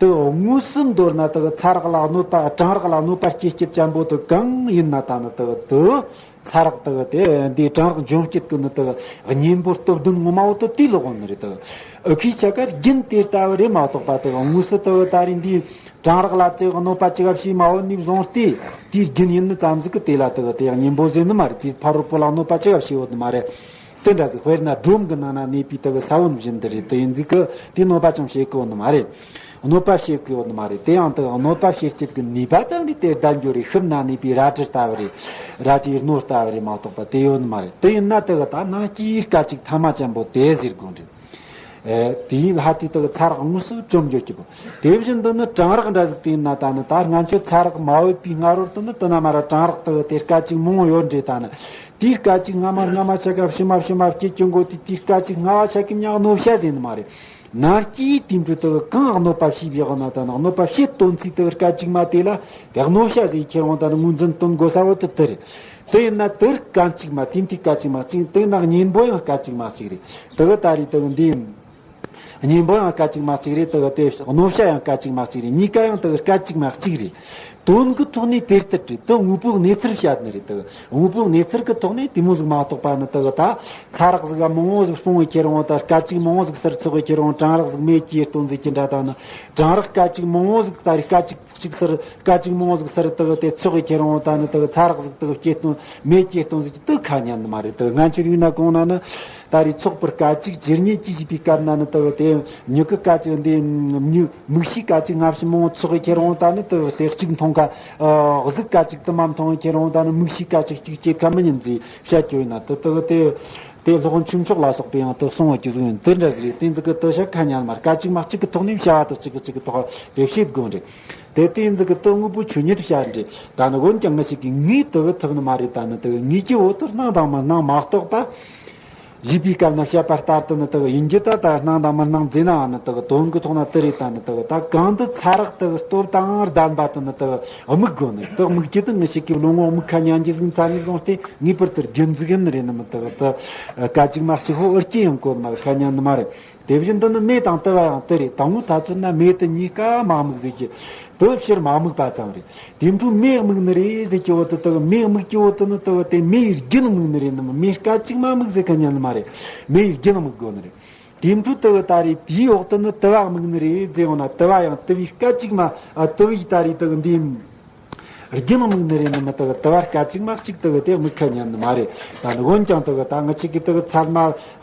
དེ་གི་དངོས་སུ་མདོར་ན་དེ་གི་ཚ་རེག་ལ་གནོད་པ། གྲང་རེག་ལ་གནོད་པ་སྐྱེ་སྐྱེད་ཅན་པོ་དེ་གང་ཡིན་ན་ད་ནི་དེ་གི་དེ་ཚ་རེག་དེ་གི་དེ་འདི་གྲང་རེག་འབྱུང་སྐྱེད་ཀྱི་ནི་དེ་གི་གཉེན་པོ་སྟོབས་ལྡན་ངོ་མ་བོ་དེ་དེ་ལོག་ཡོང་ནི་རེད། དེ་གི་ཨུ་ཁི་ཆ་གར་རྒྱུན་དེ་ལྟ་བུ་རེད་མ་གཏོགས་པ། དེ་གི་དངོས་སུ་དེ་གི་ད་རེས་འདི། གྲང་རེག་ལ་དེ་གནོད་པ་ཅི་ག་བྱས་མ་བོ་ནས་བཟུང་སྟེ་དེའི་རྒྱུན་ཡིན་ནི་ཙམ་ཟིག་གི་དེ་ལ་དེ་གི་དེ་གཉེན་པོ་ཟེར་ནི་མ་རེད། དེའི་ཕ་རོལ་པོ་ལ་གནོད་པ་ཅི་ག་བྱས་ཡོད་ནི་མ་རེད། དེ་འདྲ་ཟིག་དཔེར་ན་སྒྲོམ་གི་ནང་ན་གནས་པའི་དེ་གི་ས་བོན་བཞིན་དུ་རེད། དེ་ཡིན་ཟིག་གི་དེ་གནོད་པ་ཅང་བྱེད་གི་ཡོད་ནི་མ་རེད། གནོད་པ་བྱེད་གི་ཡོད་ནི་མ་རེད། དེ་ཡང་དེ་གི་གནོད་པ་བྱེད་སྤྱད་གི་ནུས་པ་ཙམ་རེད། དེ་བརྡ་འགྱུར་རེད། ཤུབས་ན་གནས་པའི་རལ་གྲི་ལྟ་བུ་རེད། རལ་གྲིའི་རྣོ་ལྟ་བུ་རེད་མ་གཏོགས་པ་དེ་ཡོད་ནི་མ་རེད། དེ་ཡིན་ན་དེ་གི་ད་ནང་སྐྱེས་སྐད་ཅིག་ཐ་མ་ཅན་པོ་དེ་ཟེར་དགོས་རེད། ཨེ། དེའི་ཧ་དེ་དག་ཚ་རེག་དངོས་སུ་བཅོམ་འཇོག་གི་བུ། དེ་བཞིན་དུ་ནི་གྲང་རེག་འདྲ་ཟིག་དེ་ཡིན་ན་ད་ནི་ད་སྔ་ཆད་ཚ་རེག་མ་བབས་པའི་སྔ་རོལ་དུ་ནི་དེ་ན་མ་ར་གྲང་རེག་དག་དེ་སྐད་ཅིག་མང་བོ་ཡོད་རེད། ད་ནི་དེའི་སྐད་ཅིག་སྔ་མ་སྔ་མ་ཆ་ག་ཕྱི་མ་ཕྱི་མ་སྐྱེ་སྐྱེ་འགོ་དེ་དེའི་སྐད་ཅིག་སྔ་བ་ཆ་གི་མྱང་གནོད་བྱ་ཟེར་ནི་མ་རེད། ནར་སྐྱེས་དེ་འཕྲོ་དག་གང་གནོད་པ་བྱས་པའི་འོག་ན་ད་ནི་གནོད་པ་བྱེད་དོན་ཚིག་དག་སྐད་ཅིག་མ་དེ་ལ་དེ་གནོད་བྱ་ཟེར་ཁྱེར་འོང་ད་ནི་ངོས་འཛིན་དོན་དགོས་ས་བོ་དེ་དེ་རེད། དེ་ཡིན་ན་དེར་སྐད་ཅིག་མ་དེ་འདི་སྐད་ཅིག་མ་གཅིག་དེ་ན་གཉེན་པོ་ཡང་སྐད་ཅིག་མ་གཅིག་རེད། དེ་གི་ད་རེས་དེ་གི་འདི་ཡིན། གཉེན་པོ་ཡང་སྐད་ཅིག་མ་གཅིག་རེད། དེ་གི་དེ་གནོད་བྱ་ཡང་སྐད་ཅིག་མ་གཅིག་རེད། གཉིས་ཀ་ཡང་དེ་གི་སྐད་ཅིག་མ་གཅིག་རེད། དོན་གི་ཐོག་ནས་དེ་ལྟར་རེད། དེ་དངོས་པོའི་གནས་ཚུལ་བཤད་ནི་རེད། དེ་གི་དངོས་པོའི་གནས་ཚུལ་གི་ཐོག་ནས་དེ་མོ་ཟིག་མ་གཏོགས་པ་ནི་དེ་གི་ད་ཚ་རེག་ཟིག་ག་མང་བོ་ཟིག་སྤུངས་བའི་ཁྱེར་འོང་ད་སྐད་ཅིག་མང་བོ་ཟིག་ཟུར་ཚོགས་བའི་ཁྱེར་འོང་གྲང་རེག་ཟིག་མེ་སྐྱེས་སྟོན་ཟིག་གི་འདྲ་ད་ནི་གྲང་རེག་སྐད་ཅིག་མང་བོ་ཟིག་ད་རེས་སྐད་ཅིག་གཅིག་ཟུར་སྐད་ཅིག་མང་བོ་ཟིག་ཟུར་དེ་གི་དེ་ཚོགས་བའི་ཁྱེར་འོང་ད་ནི་དེ་གི་ཚ་རེག་ཟིག་དེ་གི་སྐྱེས་སྟོན་མེ་སྐྱེས་སྟོན་ཟིག་དེ་ཁ་ཉན་ནི་མ་རེད། དེ་གི་སྔ་ཆད་ཡིན་ན་གོང་ན་ནི། ད་རེས་ཚོགས་པར་སྐད་ཅིག་ཇི་སྙེད་ཅེས་ཞུས་པའི་སྐབས་ན་ནི་དེ་གི་དེ་མྱུ་གུ་སྐད་ཅིག་འདི་མྱུ་མིག་ཤེས་སྐད་ཅིག་སྔ་ཕྱི་མང་བོ་ཚོགས་ཀྱི་ཁྱེར་འོང་ད་ནི་དེ་གི་དེ་གཅིག་མཐོང་ཁ། ཨ། གཟུགས་སྐད་ཅིག་དུ་མ་མཐོང་བའི་ཁྱེར་འོང་ད་ནི་མིག་ཤེས་སྐད་ཅིག་གཅིག་སྐྱེ་ཁ་མི་ཉན་ཟེར་བཤད་རྒྱུ་ཡིན་ན། དེ་དེ་གི་དེ་དེ་སློབ་དཔོན་ཆོས་མཆོག་ལ་སོགས་པས་ཡང་དེ་གསུང་བ་ཅི་ཟིག་ཡིན། དེ་འདྲ་ཟིག་རེད། དེ་ཚོ་གི་དེ་བཤད་ཁ་ཉན་མ་སྐད་ཅིག་མ་གཅིག་གི་ཐོག་ནས་བྱ་བ་དེ་གཅིག་གི་གཅིག་གི་ཐོག་དེ་བཤད་དགོས་རེད། དེ་དེ་ཚོ་གི་དེ་དངོས་པོ་ཆོས་ཉིད་བཤད་རེད། ད་ནི་འོན་ཀྱང་ང་ཞིག་གིས་ངས་དེ་གི་ཐུབ་ནི་མ་རེད། ད་ནི་དེ་གི་ངེས་ཀྱི་འོག་ཏུ་སྣང་དང་མི་སྣང་མ་གཏོགས་པ། ཞེས་པའི་སྐབས་ན་བཤད་པ་ལྟར་དུ་ནི་དག་ཡིན་གྱི། ད་ལྟ་སྣང་དང་མི་སྣང་ཟེར་ནའང་ནི་དག་དོན་གྱི་ཐོག་ན་དེ་རེད། ད་ནི་དག་ད་གང་དུ་ཚ་རེག་དག་སྟོབས་དང་ལྡན་པ་དུ་ནི་དག་དམིགས་དགོས་ནི། དག་དམིགས་ཀྱི་དུ་ངི་ཞིག་གི་བློ་ངོ་དམིགས་ཁ་ཉན་གྱི་ཟིག་མཚན་ནས་བཟུང་སྟེ་ངེས་པར་དུ་རྒྱུན་འཛུགས་ཡིན་ནི་རེད། ནི་མི་དག་ད་སྐད་ཅིག་མ་གཅིག་ཧོ་ཨུར་སྐྱེ་ཡང་གོ་མ་ཁ་ཉན་ནི་མ་རེད། དེ་བཞིན་དུ་ནི་མེ་དང་དུ་བ་ཡང་དེ་རེད། དང་པོ་ད་ཚོད་ན་མེ་དུ་གཉིས་ཀ་མ་དམིགས་ཟེར་གྱི་དུ་ཕྱིར་མ་དམིགས་པ་ཙམ་རེད། དེ་འཕྲོ་མེ་དམིགས་ནི་རེད་ཟེར་གྱི་འོག་ཏུ་དེ་མེ་དམིགས་ཀྱི་འོག་ཏུ་ནི་དེ་དེ་མེའི་རྒྱུན་དམིགས་ནི་རེད། ནི་མེ་སྐད་ཅིག་མ་དམིགས་ཟེར་ག་ཉན་ནི་མ་རེད། མེའི་རྒྱུན་དམིགས་དགོས་ནི་རེད། དེ་འཕྲོ་དེ་ད་རེད། དེའི་འོག་ཏུ་ནི་དུ་བ་དམིགས་ནི་རེད་ཟེར་འོང་ན། དུ་བ་ཡང་དུ་བའི་སྐད་ཅིག་མ། ཨ། དུ་བའི་ད་རེད་དེ་འདི། རྒྱུན་དམིགས་ནི་རེད་ནི་མི་དག་དུ་བ་སྐད་ཅིག་མ་གཅིག་དག་དེ་དམིགས་ཁ་ཉན་ནི་མ་རེད། ད་ནི་འོན་ཀྱང་དག་ད་ང་ཆིག་གི་དག་ཚད་མ་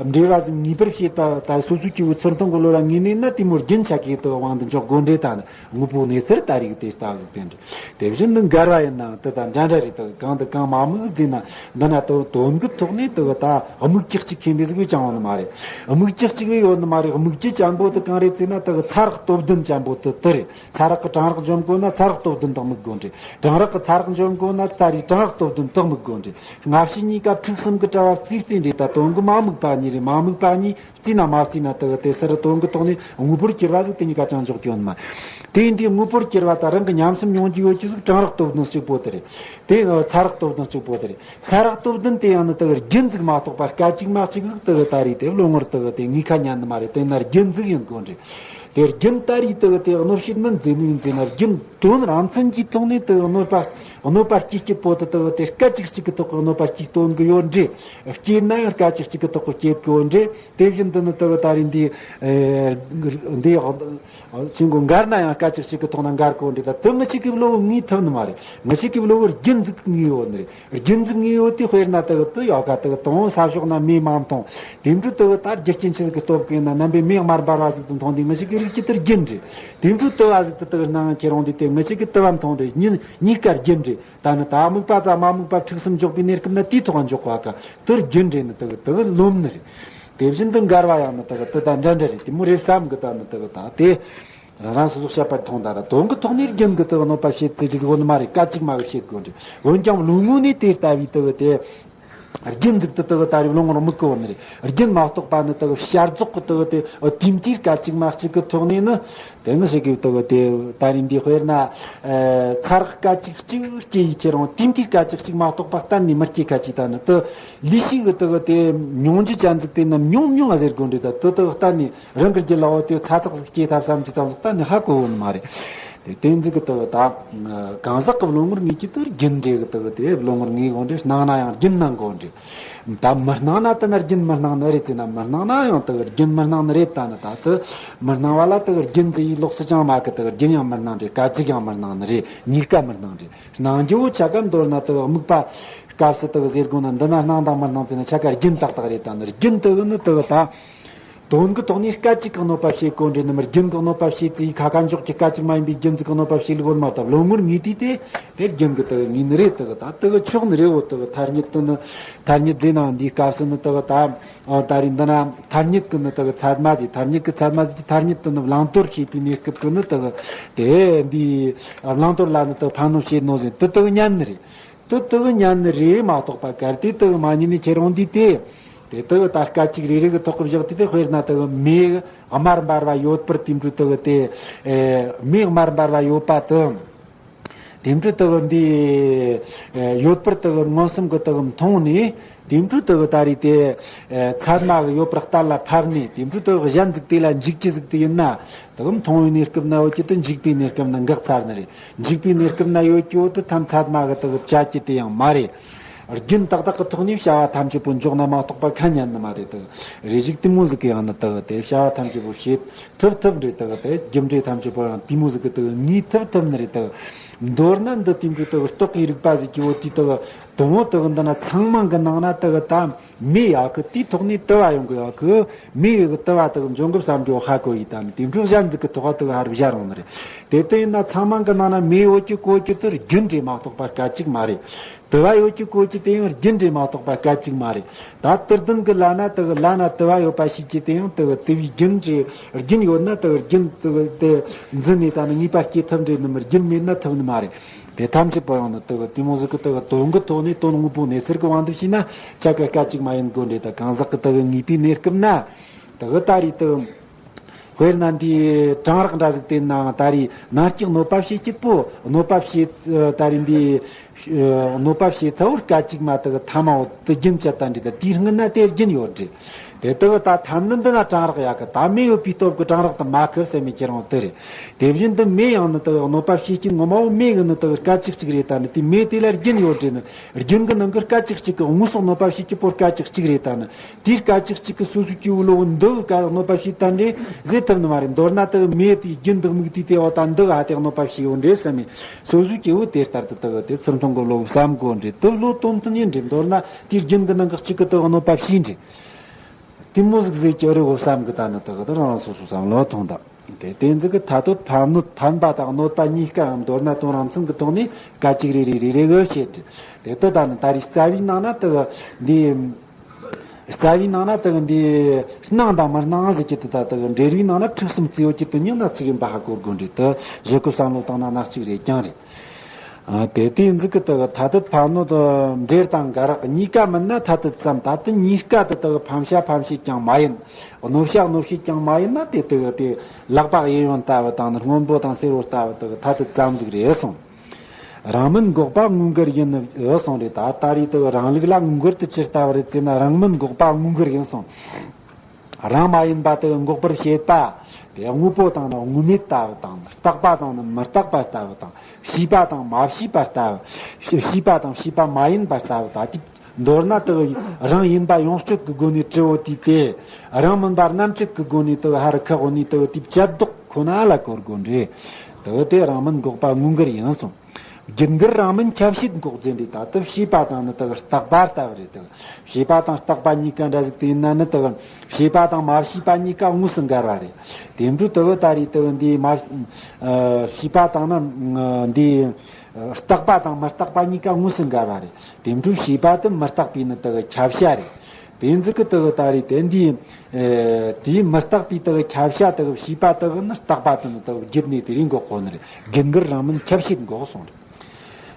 འབྲེལ་བ་ཟིག་ངེས་པར་བྱེད་ད་ད་སོ་སོའི་སྐྱེ་བོའི་ཚུལ་མཐོང་གི་བློ་ལ་ངེས་ནས་ན་དེ་མོ་རྒྱུན་ཆགས་ཀྱི་དག་དབང་དུ་འཇོག་དགོས་འདྲེ། ད་ནི་དངོས་པོ་གནས་ཚུལ་ད་རིགས་དེ་ལྟ་ཟིག་དེ་འདྲ། དེ་བཞིན་དུ་འགལ་བ་ཡིན་ནའང་དེ་དང་འདྲ་འདྲ་རེད། དག་གང་དུ་གང་མ་དམིགས་བརྩིས་ན་འདི་ན་དག་དོན་གི་ཐོག་ནས་དག་ད་དམིགས་ཀྱི་གཅིག་ཁེ་འདི་ཟིག་བས་ཀྱང་ཡོད་ནི་མ་རེད། དམིགས་ཀྱི་གཅིག་བས་ཡོད་ནི་མ་རེད། དམིགས་ཀྱི་ཅན་པོ་དེ་གང་རེད་བརྩིས་ན་དག་ཚ་རགས་སྟོབས་ལྡན་ཅན་པོ་དེ་དེ་རེད། ཚ་རགས་ཀྱི་གྲང་རགས་འཇོམས་དགོས་ན་ཚ་རགས་སྟོབས་ལྡན་དག་དམིགས་དགོས་འདྲེ། གྲང་རགས་ཀྱི་ཚ་རགས་འཇོམས་དགོས་ན་ཚ་རེད་གྲང་རགས་སྟོབས་ལྡན་དག་དམིགས་དགོས་འདྲེ། སྔ་ཕྱི་གཉིས་ཀ་ཕྲུགས་གསུམ་གྱི་གྲྭ་བ་རྩིས་རྩིས་འདྲེ། ད་དོན་གྱི་མ་དམིགས་པ་གཉིས་རེད། མ་དམིགས་པ་གཉིས་བརྩིས་ན་མ་བརྩིས་ན་དག་དེ་སར་དོན་གྱི་ཐོག་ནས་དངོས་པོར་གྱུར་པ་ཟིག་དེ་གཉིས་ཀ་ཅང་འཇོག་རྒྱུ་ཡོད་ནི་མ་རེད། དེ་ཡིན་དུས་དངོས་པོར་གྱུར་པ་དང་རང་གི་ཉམས་སུ་མྱོང་རྒྱུ་ཡོད་རྒྱུ་ཟིག་གྲང་རགས་སྟོབས་ལྡན་གཅིག་པོ་དེ་རེད། དེ་ཚ་རགས་སྟོབས་ལྡན་གཅིག་པོ་དེ་རེད། ཚ་རགས་སྟོབས་ལྡན་དེ་ཡང་ནི་དག་རྒྱུན་ཟིག་མ་གཏོགས་པ་སྐད་ཅིག་མ་གཅིག་ཟིག་དག་ད་རེད། དེ་བློ་ངོར་དག་དེ་ངེས་ཁ་ཉན་ནི་མ་རེད། དེ་ན་རྒྱུན་ཟིག་ཡིན་དགོས་འདྲེ། དེ་རྒྱུན་ད་རེད་དག་དེ་གནོད་བྱེད་མིན་ཟེར་ནི་ཡིན་ཟེར་ན་རྒྱུན་དོན་རང་མཚན་གྱི་ཐོག་ནས་དག་གནོད་པ་གནོད་པ་སྐྱེ་སྐྱེད་པོ་དེ་དག་དེ་སྐད་ཅིག་གཅིག་གི་ཐོག་གི་གནོད་པ་སྐྱེ་སྟོན་གི་ཡོད་འདྲེ། སྐྱེས་ན་ཡང་སྐད་ཅིག་གཅིག་གི་ཐོག་གི་སྐྱེད་གི་ཡོད་འདྲེ། དེ་བཞིན་དུ་ནི་དག་ད་རེད་འདི་འདི་ཆུ་མགོ་འགར་ན་ཡང་སྐད་ཅིག་གཅིག་གི་ཐོག་ན་འགར་གོ་འདྲ། ད་དུ་མི་གཅིག་གི་བློ་བོ་ངེས་ཐུབ་ནི་མ་རེད། མི་གཅིག་གི་བློ་བོར་རྒྱུན་འཛུགས་ངེས་ཡོད་ནི་རེད། རྒྱུན་འཛུགས་ངེས་ཡོད་དེ་དཔེར་ན་དག་དུ་ཡོད་ག་དག་དང་ས་ཕྱོགས་ན་མེ་མ་མཐོང་། དེ་འཕྲོ་དུ་ད་རྒྱུ་རྐྱེན་ཆེ་ཟིག་གི་སྟོབས་ཀྱིས་ན་རྣམ་པའི་མེ་དམར་འབར་བ་ཟིག་ཏུ་མཐོང་དུས་མི་གཅིག་གི་རིགས་ཀྱི་དུ་རྒྱུན་རེད། དེ་འཕྲོ་དུ་བ་ཟིག་ཏུ་དག་སྣང་ཁྱེར་འོང་དུས་དེ་མི་གཅིག་གི་དུ་བ་མཐོང་རེད། གཉིས་གཉིས་ཀ་རྒྱུན་རེད། ད་ནི་ད་དམིགས་པ་དང་མ་དམིགས་པ་ཕྲུགས་གསུམ་འཇོག་པའི་གནས་སྐབས་ན་དེའི་ཐོག་འཇོག་པ་ག་དུ་རྒྱུན་རེད་ནི་དུ་དུ་ལོམ་ནི་རེད། དེ་བཞིན་དུ་འགལ་བ་ཡང་ནི་དག་དུ་དང་འདྲ་འདྲ་རེད། དེ་མོ་རེད་བསམ་གི་ད་ནི་དག་དང་དེ་རང་སོ་སོ་བཤད་པར་མཐོང་ད་ར་དོན་གི་ཐོག་ནས་རྒྱུན་གི་དག་གནོད་པ་བྱེད་ཚེ་རིགས་གོ་ནི་མ་རེད། སྐད་ཅིག་མ་གི་བྱེད་དགོས་འདྲ། འོན་ཀྱང་བློ་ངོ་ནས་དེ་ལྟ་བུའི་དག་དེ་རྒྱུན་འཛུགས་དུ་དག་ད་རེ་བློ་ངོར་དམིགས་གི་ཡོད་ནི་རེད། རྒྱུན་མ་གཏོགས་པ་ནི་དག་བྱ་རྫོགས་གི་དག་དེ་དུས་མཐའི་སྐད་ཅིག་མ་གཅིག་གི་ཐོག་ནས་ནི་དེ་ནི་ཞིག་གི་དག་དེ་ད་རེ་འདི་དཔེར་ན་ཚ་རགས་སྐད་ཅིག་གཅིག་སྐྱེ་ཡི་ཁྱེར་རུང་དུས་མཐའི་སྐད་ཅིག་གཅིག་མ་གཏོགས་པ་གཏན་ནས་མི་སྐྱེ་ཁ་ཅིག་ད་ནི་དུ་ལུས་ཤིག་གི་དག་དེ་མྱོང་རྒྱུ་ཅན་ཟིག་དེ་ནི་མྱོང་མྱོང་ཟེར་དགོས་འདྲ། ད་དུ་དག་གཏན་ནས་རང་གི་རྒྱུད་ལ་འོ་དེ་ཚ་ཚགས་ཟིག་སྐྱེ་ཐབས་བསམ་གྱི་ཙམ་ཟིག་གཏན་ནས་ཧ་གོ་བོ་ནི་མ་རེད། དེ་བསྟན་འཛིན་གྱི་དུ་ད་གང་ཟག་གི་བློ་ངོར་ངེས་ཀྱི་དུ་རྒྱུན་འབྲེལ་གྱི་དུ་དེ་བློ་ངོར་ངེས་འོང་འདྲེ། སྣང་ན་ཡང་རྒྱུན་སྣང་གོ་འདྲེ། ད་མི་སྣང་ན་དེ་ན་རྒྱུན་མི་སྣང་ནི་རེད་ཟེར་ན་མི་སྣང་ན་ཡང་དུ་རྒྱུན་མི་སྣང་ནི་རེད། ད་ནི་ད་དུ་མི་སྣང་བ་ལ་དུ་རྒྱུན་ཟེར་ཡི་ལོགས་སུ་ཅང་མ་གི་དུ་རྒྱུན་ཡང་མི་སྣང་འདྲེ། སྐད་ཅིག་ཡང་མི་སྣང་ནི་རེད། གཉིས་ཀ་མི་སྣང་འདྲེ། སྣང་རྒྱུ་བོ་ཆ་ག་མདོར་ན་དུ་དམིགས་པ་སྐབས་སུ་དུ་ཟེར་དགོས་ན་འདི་ན་སྣང་དང་མི་སྣང་དེ་ན་ཆ་ག་རྒྱུན་ཏག་ཏག་རེད། ད་ནི་རྒྱུན་དུ་ནི་དུ་ད། དོན་གྱི་ཐོག་ནས་སྐད་ཅིག་གི་གནོད་པ་བྱེད་གོ་འདྲེ་ནི་མི་རྒྱུན་གྱི་གནོད་པ་བྱེད་ཚེ་ཁ་ཁ་འཇོག་གི་སྐད་ཅིག་མ་ཡིན་པའི་རྒྱུན་ཟིག་གི་གནོད་པ་བྱེད་ལུགས་མ་དང་བློ་ངོར་ངེས་དུས་དེ་དེ་རྒྱུན་གྱི་དུ་ངེས་ནི་རེད། དུ་ད་དུ་ཆོག་ནི་རེད། འོ་དུ་ཐ་སྙད་དུ་ནི་ཐ་སྙད་ཟེར་ནའང་འདིའི་སྐབས་སུ་ནི་དུ་ད་ད་རེས་འདི་ན་ཐ་སྙད་ཀྱི་ནི་དུ་ཚད་མ་ཟིག་ཐ་སྙད་ཀྱི་ཚད་མ་ཟིག་གི་ཐ་སྙད་དུ་ནི་བླང་དོར་བྱེད་པའི་གནས་སྐབས་ཀྱི་ནི་དུ་དེ་འདིའི་བླང་དོར་ལ་ནི་དུ་ཕན་གནོད་བྱེད་ནོ་ཟེར་དུ་དུ་ཉན་ནི་རེད། དུ་དུ་ཉན་ནི་རེད་མ་གཏོགས་པ་གལ་ཏེ་དུ་མ་ཉན་ནི་ཁྱེར་འོང་དུས་དེ། དེ་དུ་ད་སྐད་ཅིག་རེ་རེ་གི་ཐོག་གི་བཞག་དུས་དེ་དཔེར་ན་དུ་མེ་དམར་འབར་བ་ཡོད་པར་དེ་འཕྲོ་དུ་དེ་མེ་དམར་འབར་བ་ཡོད་པ་དུ། དེ་འཕྲོ་དུ་འདི་ཡོད་པར་དུ་མངོན་སུམ་གི་དུ་མཐོང་ནས་དེ་འཕྲོ་དུ་ད་རེས་དེ་ཚད་མ་གི་ཡོད་པར་གཏན་ལ་ཕབ་ནས་དེ་འཕྲོ་དུ་གཞན་ཟིག་དེ་ལ་འཇིགས་ཀྱི་ཟིག་དེ་ཡིན་ན། དེ་གམ་མཐོང་བའི་གནས་སྐབས་ན་ཡོད་ཀྱི་དུ་འཇིག་པའི་གནས་སྐབས་ན་འགག་ཚར་ནི་རེད། འཇིག་པའི་གནས་སྐབས་ན་ཡོད་ཀྱི་ཡོད་དུ་ཐམས་ཅད་མ་གི་དུ་བྱ་ཀྱི་དེ་ཡང་མ་རེད། རྒྱུན་ཏག་ཏག་གི་ཐོག་ནས་བྱ་བ་ཐམས་ཅད་པོ་འཇོག་ན་མ་གཏོགས་པ་ཁ་ཉན་ནི་མ་རེད། དུ་རེ་ཞིག་དེ་མོ་ཟིག་གི་ཡང་ནི་དུ་དེ་བྱ་བ་ཐམས་ཅད་པོ་བྱེད་ཐུབ་ཐུབ་རེད། དུ་དེ་རྒྱུ་འབྲས་ཐམས་ཅད་པོ་ཡང་དེ་མོ་ཟིག་གི་དུ་ངེས་ཐུབ་ཐུབ་ནི་རེད། དུ་མདོར་ན་འདི་དེ་འདྲ་དུ་རྟོག་གི་རིག་པ་ཟིག་གི་འོ་དེ་དུ་དུ་མོ་དུ་འདི་ན་ཚང་མ་གི་ནང་ན་དུ་ད། མེ་ཡག་གི་དེའི་ཐོག་ནས་དུ་བ་ཡོང་གི་ཡག་གི། མེ་ཡི་གི་དུ་བ་དག་འཇོན་གི་བསམ་རྒྱུ་ཧ་གོ་ཡི་ད་ནི་དེ་འཕྲོ་གཞན་ཟིག་གི་ཐོག་དུ་ཧར་བཞག་རུང་ནི་རེད། དེ་ལྟ་ཡིན་ན་ཚང་མ་གི་ནང་ན་མེ་ཡོད་ཀྱི་གོ་ཀྱི་དུ་རྒྱུན་རེད་མ་གཏོགས་པ་སྐད་ཅིག་མ་རེད། དུ་བ་ཡོད་ཀྱི་གོ་ཀྱི་དེ་ཡང་རྒྱུན་རེད་མ་གཏོགས་པ་སྐད་ཅིག་མ་རེད། ད་དུ་ལྡན་གི་ལ་ན་དུ་གི་ལ་ན་དུ་བ་ཡོད་པ་ཞིག་གི་དེ་ཡང་དུ་གི་དུ་བའི་རྒྱུན་རེད། རྒྱུན་ཡོད་ན་དུ་གི་རྒྱུན་དུ་གི་དེ་འཛིན་ནས་ད་ནི་ངེས་པ་སྐྱེ་ཐུབ་འདྲེ་ནི་མི་རྒྱུན་མེད་ན་ཐུབ་ནི་མ་རེད། དེ་ཐམས་ཅད་པོ་ཡང་ནི་དུ་གི་དེ་མོ་ཟིག་གི་དུ་གི་དོན་གི་ཐོག་ནས་དོན་དངོས་པོ་གནས་ཚུལ་གི་དབང་དུ་བྱས་ན་ཆ་ག་སྐད་ཅིག་མ་ཡིན་དགོས་འདྲེ། ད་གང་ཟག་གི་དུ་གི་ངེས་པའི་གནས་སྐབས་ན་དུ་གི་ད་རེས་དུ་དཔེར་ན་འདིའི་གྲང་རག་འདྲ་ཟིག་དེ་ནའང་ད་རེས་ནང་སྐྱེས་གནོད་པ་བྱེད་སྐྱིད་པོ་གནོད་པ་བྱེད། ད་རེས་འདིའི་གནོད་པ་བྱེད་ཚ་བོར་སྐད་ཅིག་མ་དུ་གི་ཐ་མའོ་དུ་རྒྱུན་བཅད་ད་འདྲེ། ད་དེའི་སྔུན་ན་དེ་རྒྱུན་ཡོད་འདྲེ། དེ་ལྟ་བུ་ད་ཐ་མི་འདི་ན་གྲང་རེག་ཡོད་གི། ད་མེ་ཡོད་པའི་སྟོབས་ཀྱིས་གྲང་རེག་དེ་མ་ཁུར་ཟེར་མི་ཁྱེད་རང་དེ་རེད། དེ་བཞིན་དུ་མེ་ཡང་ནི་དེ་གནོད་པ་བྱེད་རྐྱེན་ངོ་མ་བོ་མེ་གི་ནི་དེ་སྐད་ཅིག་གཅིག་རེད། ད་ནི་དེ་མེ་དེ་ལ་རྒྱུན་ཡོད་རེད། ནི་རྒྱུན་གྱི་ནང་གི་སྐད་ཅིག་གཅིག་གི་དངོས་སུ་གནོད་པ་བྱེད་རྒྱུ་པོ་སྐད་ཅིག་གཅིག་རེད། ད་ནི་དེའི་སྐད་ཅིག་གཅིག་གི་སོ་སོའི་སྐྱེ་བོ་ལོ་འདི་ག་གནོད་པ་བྱེད་ད་འདྲེ་ཟེར་ཐུབ་ནི་མ་རེད། མདོར་ན་དེ་མེ་དེའི་རྒྱུན་འདི་དམིགས་དུས་དེ་བ་ད་འདི་ག་དེ་གནོད་པ་བྱེད་ཡོད་འདྲེ་བསམ་མེ། སོ་སོའི་སྐྱེ་བོ་དེ་ལྟར་དུ་དེ་གི་དེ་ཚུར་མཐོང་གི་བློ་བསམ་དགོས་འདྲེ། དེ་བློ་དོན་མཐུན་ཡིན་འདྲེ། མདོར་ན་དེའི་རྒྱུན་གྱི་ནང་གི་གཅིག་གི་དེ་གནོད་པ་བྱེད་འདྲེ། དེ་མོ་ཟིག་ཟེར་གྱི་རེད་བོ་བསམ་གི། ད་ནི་དེ་གི་དེ་རང་རང་སོ་སོ་བསམ་བློ་ཐོངས་དང་། དེ་དེ་ཟིག་གི་ཐ་དད་ཕན་གནོད་ཕན་པ་དང་གནོད་པ་གཉིས་ཀའང་མདོར་ན་དོན་རང་མཚུངས་ཀྱི་ཐོག་ནས་སྐད་ཅིག་རེ་རེ་རེ་རེ་གི་བཤད་དེ། དེ་ད་ནི་ད་རེས་རྩ་བའི་ནང་ན་དེ་གི་འདི། རྩ་བའི་ནང་ན་དེ་གི་འདི་སྣང་དང་མི་སྣང་ཟེར་གྱི་དེ་ད་དེ་གི་འབྲེལ་བའི་ནང་ན་ཁྲིག་གསུམ་རྩིས་ཡོད་ཀྱི་དེ་ཉིད་ན་གཅིག་ཡིན་པ་ཧ་གོ་དགོས་འདྲེ། དེ་གཞི་ཀུན་བསམ་བློ་བཏང་ན་ན་གཅིག་རེད་ཀྱང་རེད། ཨ། དེ་དེ་ཟིག་གི་དེ་གི་ཐ་དད་ཕན་གནོད་འབྲེལ་དང་འགལ་རག་གཉིས་ཀ་མིན་ན་ཐ་དད་ཙམ། ད་དེ་གཉིས་ཀ་དེ་དེ་གི་ཕན་བྱ་ཕན་བྱེད་ཀྱང་མ་ཡིན། གནོད་བྱ་གནོད་བྱེད་ཀྱང་མ་ཡིན་ན་དེ་དེ་གི་དེ་ལག་པ་གཡས་གཡོན་ལྟ་བུ་དང་ནི་སྔོན་པོ་དང་སེར་བོ་ལྟ་བུ་དེ་གི་ཐ་དད་ཙམ་ཟིག་རེད་གསུངས། རང་མིན་འགོག་པ་དངོས་འགལ་ཡིན་ནོ་གསུངས་རེད། ད་ད་རེས་དེ་གི་རང་ལུགས་ལ་དངོས་འགལ་དེ་ཅི་ལྟ་བུ་རེད་ཟེར་ན། རང་མིན་འགོག་པ་དངོས་འགལ་ཡིན་གསུངས། རང་མ་ཡིན་པ་དེ་འགོག་པར་བྱེད་པ་དེ་དངོས་པོ་དང་ནི་དངོས་མེད་ལྟ་བུ་དང་། རྟག་པ་དང་ནི་མི་རྟག་པ་ལྟ་བུ་དང་། བྱས་པ་དང་མ་བྱས་པ་ལྟ་བུ། བྱས་པ་དང་བྱས་པ་མ་ཡིན་པ་ལྟ་བུ། ད་དེ་མདོར་ན་དེ་རང་ཡིན་པ་ཡོངས་གཅོད་ཀྱི་སྒོ་ནས་དྲི་བོ་དེ་སྟེ། རང་མིན་པ་རྣམ་བཅད་ཀྱི་སྒོ་ནས་དེ་ཧ་རུ་ཁག་འོ་ནས་དེ་དེ་བཅད་ལྡོག་ཁོ་ན་ལ་གོ་དགོས་འདྲེ། དེ་དེ་རང་མིན་འགོག་པ་དངོས་འགལ་ཡིན་གསུངས། རྒྱུད་འགལ་རང་མིན་ཁྱབ་བྱེད་འགོག་ཟེར་འདི་ད་ལྟ་བྱས་པ་དང་ནི་དག་རྟག་པ་ལྟ་བུ་རེད། དག་བྱས་པ་དང་རྟག་པ་གཉིས་ཀ་འདྲ་ཟིག་དེ་ཡིན་ན་ནི་དག་བྱས་པ་དང་མ་བྱས་པ་གཉིས་ཀ་དངོས་སུ་འགལ་བ་རེད། དེ་འཕྲོ་དག་ད་རེས་དག་འདི་མ། ཨ། བྱས་པ་དང་ནི་འདི་རྟག་པ་དང་མི་རྟག་པ་གཉིས་ཀ་དངོས་སུ་འགལ་བ་རེད། དེ་འཕྲོ་བྱས་པ་དེ་མི་རྟག་པའི་ནི་དག་ཁྱབ་བྱ་རེད། དེ་ཟིག་གི་དག་ད་རེས་དེ་འདི། ཨེ། དེའི་མི་རྟག་པའི་དག་ཁྱབ་བྱ་དག་བྱས་པ་དག་ནི་རྟག་པ་དེ་ནི་དག་བརྒྱུད་ནས་དེ་རིང་འགོག་གོ་ནི་རེད། རྒྱུད་འགལ་རང་མིན་ཁྱབ་བྱེད་འགོག་གསུངས་རེད།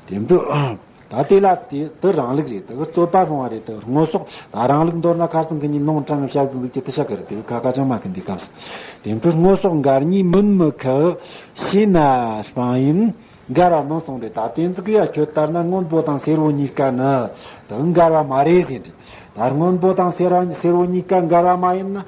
དེ་འདྲ་ད་དེ་ལ་དེ་དེ་རང་ལུགས་རེད། དེ་རྩོད་པ་སློང་བ་རེད། དེ་སྔོ་སོགས་ད་རང་ལུགས་མདོར་ན་ཁ་སང་གི་ཉིན་ལུང་དྲངས་བཤད་དགོས་ཀྱི་དེ་ཤ་གི་རེད། དེ་ཁ་ཁ་ཅང་མ་གི་འདི་སྐབས་སུ། དེ་འདྲ་སྔོ་སོགས་འགལ་གཉིས་མིན་མི་ཁག་ཤེས་ན་སྤང་ཡིན། འགལ་བ་མིན་གསུངས་རེད། ད་དེ་ཟིག་ཡ་ཁྱོད་ལྟར་ན་སྔོན་པོ་དང་སེར་བོ་གཉིས་ཀ་ནི་དག་འགལ་བ་མ་རེད་ཟེར་རེད། ད་སྔོན་པོ་དང་སེར་བ་སེར་བོ་གཉིས་ཀ་འགལ་བ་མ་ཡིན་ན།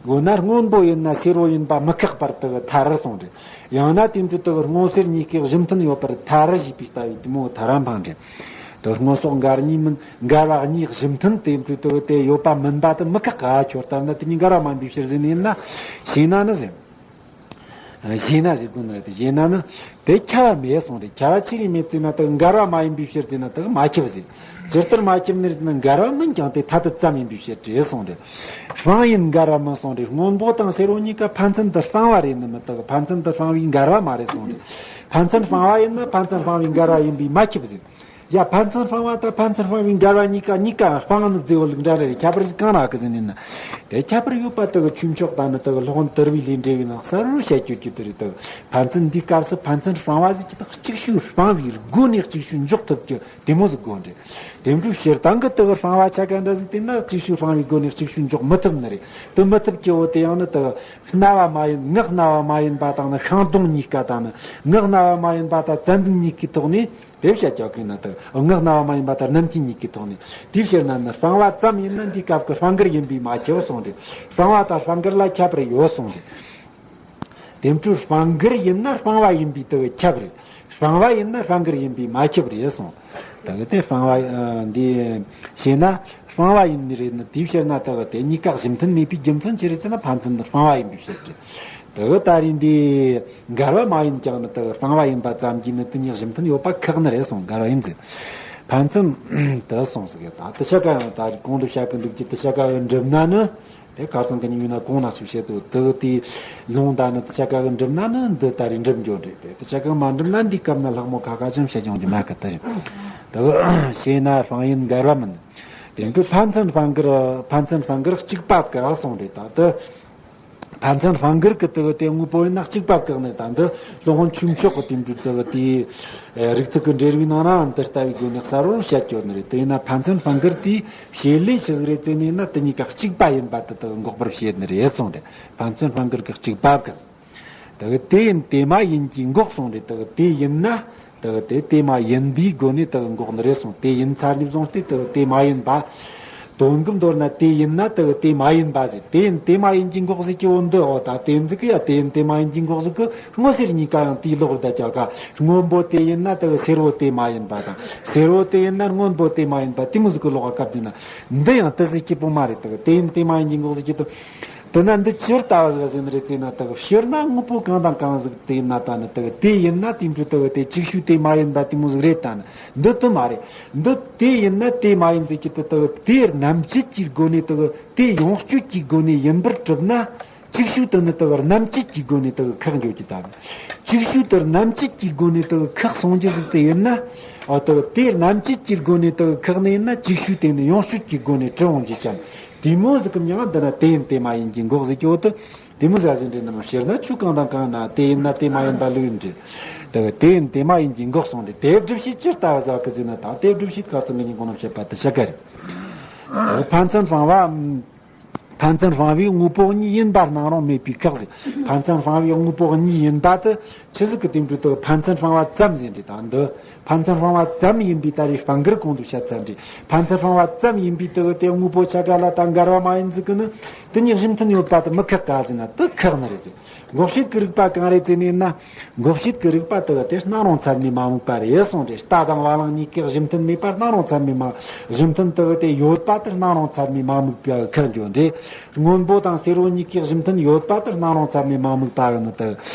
འོ་ན་སྔོན་པོ་ཡིན་ན་སེར་བོ་ཡིན་པ་མི་ཁེགས་པར་དག་ཐལ་གསུངས་རེད། ཡང་ན་དེ་འདྲ་དག་སྔོ་སེར་གཉིས་ཀའི་གཞི་མཐུན་ཡོད་པར་ཐལ་ཞེས་པའི་ལྟ་བའི་དེ་མོ་ཐལ་ར་འཕངས་རེད། དག་སྔོ་སོགས་འགལ་གཉིས་མིན། འགལ་བ་གཉིས་གཞི་མཐུན་དེ་འདྲ་དག་དེ་ཡོད་པ་མིན་པ་དེ་མི་ཁེགས་ག་ཁྱོད་ལྟར་ན་དེ་གཉིས་འགལ་བ་མ་ཡིན་པའི་ཕྱིར་ཟེར་ནི་ཡིན་ན། ཤེས་ན་ནི་ཟེར། ཤེས་ན་ཟེར་དགོས་ནི་རེད། དེ་ཤེས་ན་ནི་དེ་ཁྱབ་པ་མེད་གསུངས་རེད། ཁྱབ་པ་ཅི་རེད་མེད་ཟེར་ན་དེ་འགལ་བ་མ་ཡིན་པའི་ཕྱིར་ཟེར་ན་དེ་མ་ཁྱབ་ཟེར། ཇི་ལྟར་མ་ཁྱབ་ནི་རེད་ཟེར་ན་འགལ་བ་མིན་ཀྱང་དེ་ཐ་དད་ཙམ་ཡིན་པའི་ཕྱིར་རེད་གསུངས་རེད། སྤང་ཡིན་འགལ་བ་མིན་གསུངས་རེད། སྔོན་པོ་དང་སེར་བོ་གཉིས་ཀ་ཕན་ཚུན་དུ་སྤང་བ་རེད་ནི་མི་དག་ཕན་ཚུན་དུ་སྤང་བའི་འགལ་བ་མ་རེད་གསུངས་རེད། ཕན་ཚུན་སྤང་བ་ཡིན་ན་ཕན་ཚུན་སྤང་བའི་འགལ་བ་ཡིན་པས་མ་ཁྱབ་ཟེར། ཡ། ཕན་ཚུན་སྤང་བ་དང་ཕན་ཚུན་སྤང་བའི་འགལ་བ་གཉིས་ཀ་གཉིས་ཀ་སྤང་ནི་རྫས་བོ་ལུགས་འདྲ་རེ་རེ་ཁྱད་པར་གང་རག་གི་ཟེར་ནས་ན། དེ་ཁྱད་པར་ཡོད་པ་དག་ཆོས་མཆོག་དང་ནི་དག་སློབ་དཔོན་དུལ་བའི་ལས་འབྲས་པའི་ནང་གསལ་བོར་བཤད་རྒྱུ་རྒྱུ་དེ་རེད། དག་ཕན་ཚུན་འདིའི་སྐབས་སུ་ཕན་ཚུན་སྤང་བ་ཟིག་གི་དག་གཅིག་ཤུགས་སྤང་བའི་སྒོ་ནས་གཅིག་ཤུགས་འཇོག་ཐུབ་རྒྱུ་དེ་མོ་ཟིག་དགོས་འདྲ། དེ་འཕྲོ་སྤྱིར་བཏང་གི་དག་སྤང་བ་ཆ་ག་འདྲ་ཟིག་དེ་ན་གཅིག་ཤུགས་སྤང་བའི་སྒོ་ནས་གཅིག་ཤུགས་འཇོག་མི་ཐུབ་ནི་རེད། དེ་མི་ཐུབ་རྒྱུ་བོ་དེ་ཡང་ནི་དག་རྣ་བ་མ་ཡིན་ངག་རྣ་བ་མ་ཡིན་པ་དང་ནི་ཤིང་སྡོང་གཉིས་ཀ་དང་ནི་ངག་རྣ་བ་མ་ཡིན་པ་དང་ཙན་དན་གཉིས་ཀའི་ཐོག་ནས། དེ་བཤད་རྒྱག་གི་ན་དག་ངག་རྣ་བ་མ་ཡིན་པ་དང་རྣམ་མཁྱེན་གཉིས་ཀྱི་ཐོག་ནས། དེའི་ཕྱིར་ན་ནི་སྤང་བ་ཙམ་ཡིན་ན་འདིའི་སྐབས་ཀྱི་སྤང་འགལ་ཡིན་པས་མ་ཁྱབ་གསུངས་རེད། སྤང་བ་དང་སྤང་འགལ་ལ་ཁྱད་པར་ཡོད་གསུངས་རེད། དེ་འཕྲོས་སྤང་འགལ་ཡིན་ན་སྤང་བ་ཡིན་པས་དེ་ཁྱབ་རེད། སྤང་བ་ཡིན་ན་སྤང་འགལ་ཡིན་པས་མ་ཁྱབ་རེད་གསུངས། དེ་གི་དེ་སྤང་བ་འདི་ཤེས་ན་སྤང་བ་ཡིན་ནི་རེད་ནི། དེའི་ཕྱིར་ན་དེ་གི་དེ་གཉིས་ཀ་གཞི་མཐུན་མེད་པའི་རྒྱུ་མཚན་ཅི་རེད་ཟེར་ན་ཕན་ཚུན་དུ་སྤང་བ་ཡིན་པའི་ཕྱིར་རེད། དེ་གི་ད་རེས་འདི་འགལ་བ་མ་ཡིན་ཀྱང་ནི་དེ་གི་སྤང་བ་ཡིན་པ་ཙམ་གྱིས་ནི་དེ་གཉིས་གཞི་མཐུན་ཡོད་པ་ཁེགས་ནི་རེད་གསུངས། འགལ་བ་ཡིན་ཟེར། ཕན་ཚུན་དུ་གསུངས་ཟིག་ད་དེ་ཆ་ག་ཡང་ད་རེས་གོང་དུ་བཤད་གི་འདུག་ཀྱི་དེ་ཆ་ག་ཡང་འགྲུབ་ན་ནི། དེ་ཁར་སང་གི་ཉིན་ཡོད་ན་གོང་ན་ཞུ་བཤད་དུ་དེ་གི་དེའི་ལུང་ད་ནི་དེ་ཆ་ག་གི་འགྲུབ་ན་ནི་འདི་ད་རེས་འགྲུབ་འགྱོ་རེད། དེ་དེ་ཆ་ག་མ་འགྲུབ་ན་འདིའི་སྐབས་ན་ལྷག་མོ་ཁ་ཁ་ཅམ་བཤད་ཀྱང་རྒྱུ་མ་གི་དེ་རེད། དེ་གི་ཤེས་ན་སྤང་ཡིན་འགལ་བ་མིན། དེ་འཕྲོས་ཕན་ཚུན་སྤང་འགལ་ཕན་ཚུན་སྤང་འགལ་གཅིག་པ་བཀག་གསུངས་རེད། ད་དེ་ཕན་ཚུན་སྤང་འགལ་གི་དེ་གི་དེ་དངོས་པོ་ཡིན་ན་གཅིག་པ་བཀག་ནས། ད་འདི་སློབ་དཔོན་ཆོས་མཆོག་གི་དེ་འཕྲོས་དེ་གི་དེའི་རིགས་ཐིག་གི་འགྲེལ་བའི་ནང་ན་འདི་ལྟ་བུའི་སྒོ་ནས་གསལ་བོར་བཤད་ཀྱོ་ནི་རེད། དེ་ཡིན་ན་ཕན་ཚུན་སྤང་འགལ་དེའི་བྱེད་ལས་ཆི་ཟིག་རེད་ཟེར་ནས་ན། དེ་གཉིས་ཀ་གཅིག་པ་ཡིན་པ་དེ་དག་འགོག་པར་བྱེད་ནི་རེད་གསུངས་རེད། ཕན་ཚུན་སྤང་འགལ་གྱི་གཅིག་པ་བཀག་དེ་གི་དེ་ཡིན་དེ་མ་ཡིན་གྱི་འགོག་གསུངས་རེད། དེ་གི་དེ་ཡིན་ན་དེ་གི་དེ་དེ་མ་ཡིན་པའི་སྒོ་ནས་དེ་གི་འགོག་ནི་རེད་གསུངས། དེ་ཡིན་ཚར་ནས་བཟུང་སྟེ་དེ་གི་དེ་མ་ཡིན་པ། དོན་གྱི་མདོར་ན་དེ་ཡིན་ན་དེ་གི་དེ་མ་ཡིན་པ་ཟེར། དེ་ཡིན་དེ་མ་ཡིན་གྱི་འགོག་ཟེར་གྱི་འོ་འདི་འོ་ད་དེ་འཛི་གི་ཡ་དེ་ཡིན་དེ་མ་ཡིན་གྱི་འགོག་ཟེར་གི་སྔོ་སེར་གཉིས་ཀ་ཡང་དེའི་ལོག་རུ་བསྡད་ཀྱག་ག་སྔོན་པོ་དེ་ཡིན་ན་དེ་གི་སེར་བོ་དེ་མ་ཡིན་པ་དང་སེར་བོ་དེ་ཡིན་ན་སྔོན་པོ་དེ་མ་ཡིན་པ་དེ་མོ་ཟིག་གི་ལོག་ག་བཀབ་ཟིན་ན་འདི་ཡང་དེ་ཟེར་གྱི་པོ་མ་རེད། དེ་གི་དེ་ཡིན་དེ་མ་ཡིན་གྱི་འགོག་ཟེར་གྱི་དེ། དེ་ན་འདི་ཅི་ལྟ་བུ་ཟིག་ཟེར་ནི་རེད་ཟེར་ན་དེ་གི་སྤྱིར་ན་དངོས་པོ་གང་དང་གང་ཟིག་དེ་ཡིན་ན་ད་ནི་དེ་གི་དེ་ཡིན་ན་དེ་འདྲ་དེ་གི་དེ་ཅིག་ཤོས་དེ་མ་ཡིན་པ་དེ་མོ་ཟིག་རེད། ད་ནི་འདི་དེ་མ་རེད། འདི་དེ་ཡིན་ན་དེ་མ་ཡིན་ཟེར་གྱི་དེ་དེ་གི་དེ་རྣམ་བཅད་ཀྱི་སྒོ་ནས་དེ་གི་དེ་ཡོངས་གཅོད་ཀྱི་སྒོ་ནས་ཡིན་པར་གྲུབ་ན། ཅིག་ཤོས་དེ་ནི་དེ་གི་རྣམ་བཅད་ཀྱི་སྒོ་ནས་དེ་གི་ཁེགས་འགྱོ་གི་ད་ནི། ཅིག་ཤོས་དེ་རྣམ་བཅད་ཀྱི་སྒོ་ནས་དེ་གི་ཁེགས་སོང་རྒྱུ་ཟིག་དེ་ཡིན་ན། ཨ་དེ་གི་དེ་རྣམ་བཅད་ཀྱི་སྒོ་ནས་དེ་གི་ཁེགས་ནི་ཡིན་ན་ཅིག་ཤོས་དེ་ནི་ཡོངས་གཅོད་ཀྱི་སྒོ་ནས་གྲུབ་འོང་རྒྱུ་ཅན། དེ་མོ་ཟིག་གི་མྱིང་འདི་ན་དེ་ཡིན་དེ་མ་ཡིན་གྱི་འགོག་ཟེར་གྱི་འོ་དེ། དེ་མོ་ཟིག་ཟེར་འདྲི་ནམ་ཕྱིར་ན་ཆོས་གང་དང་གང་ན་དེ་ཡིན་ན་དེ་མ་ཡིན་པ་ལུགས་ཡིན་འདྲི། དེ་གི་དེ་ཡིན་དེ་མ་ཡིན་གྱི་འགོག་སོང་རེད། དེ་སྒྲུབ་བྱེད་ཅི་ལྟ་བུ་ཟེར་གི་ཟེར་ན་ད་དེ་སྒྲུབ་བྱེད་ཁ་ཚང་གི་ཉིན་གོང་ན་བཤད་པ་དེ་བཤད་ག་རེད། ཕན་ཚུན་སྤང་བ། ཕན་ཚུན་སྤང་བའི་དངོས་པོ་གཉིས་ཡིན་པར་སྣང་རུང་མེད་པའི་ཁག་ཟེར། ཕན་ཚུན་སྤང་བའི་དངོས་པོ་གཉིས་ཡིན་པ་དེ་ཆི་ཟིག་གི་དེ་འདྲ་དེ་ཕན་ཚུན་སྤང་བ་ཙམ་ཟེར་འདྲི་ད་འདི། ཕན་ཚུན་སྤང་བ་ཙམ་ཡིན་པའི་ད་རེས་སྤང་གིར་གོང་དུ་བཤད་ཚར་འདྲི། ཕན་ཚུན་སྤང་བ་ཙམ་ཡིན་པའི་དེ་གི་དེ་དངོས་པོ་ཆ་ག་ལ་ད་འགལ་བ་མ་ཡིན་ཟིག་གི་ནི་དེ་གཉིས་གཞི་མཐུན་ཡོད་པ་དེ་མི་ཁག་ག་ཟེར་ན་དེ་ཁག་ནི་རེད་ཟེར། འགོག་བྱེད་ཀྱི་རིགས་པ་གང་རེད་ཟེར་ནས་ན། འགོག་བྱེད་ཀྱི་རིགས་པ་དེ་གི་དེ་སྣང་རུང་ཚད་མས་མ་དམིགས་པ་རེད་གསུངས་ཏེ། རྟ་དང་བ་ལང་གཉིས་ཀའི་གཞི་མཐུན་མེད་པར་སྣང་རུང་ཚད་མས་མ། གཞི་མཐུན་དེ་གི་དེ་ཡོད་པ་དེ་སྣང་རུང་ཚད་མས་མ་དམིགས་པ་ཁག་འགྱོ་འདྲི། སྔོན་པོ་དང་སེར་བོ་གཉིས་ཀའི་གཞི་མཐུན་ཡོད་པ་དེ་སྣང་རུང་ཚད་མས་མ་དམིགས་པ་གི་ནི་དེ་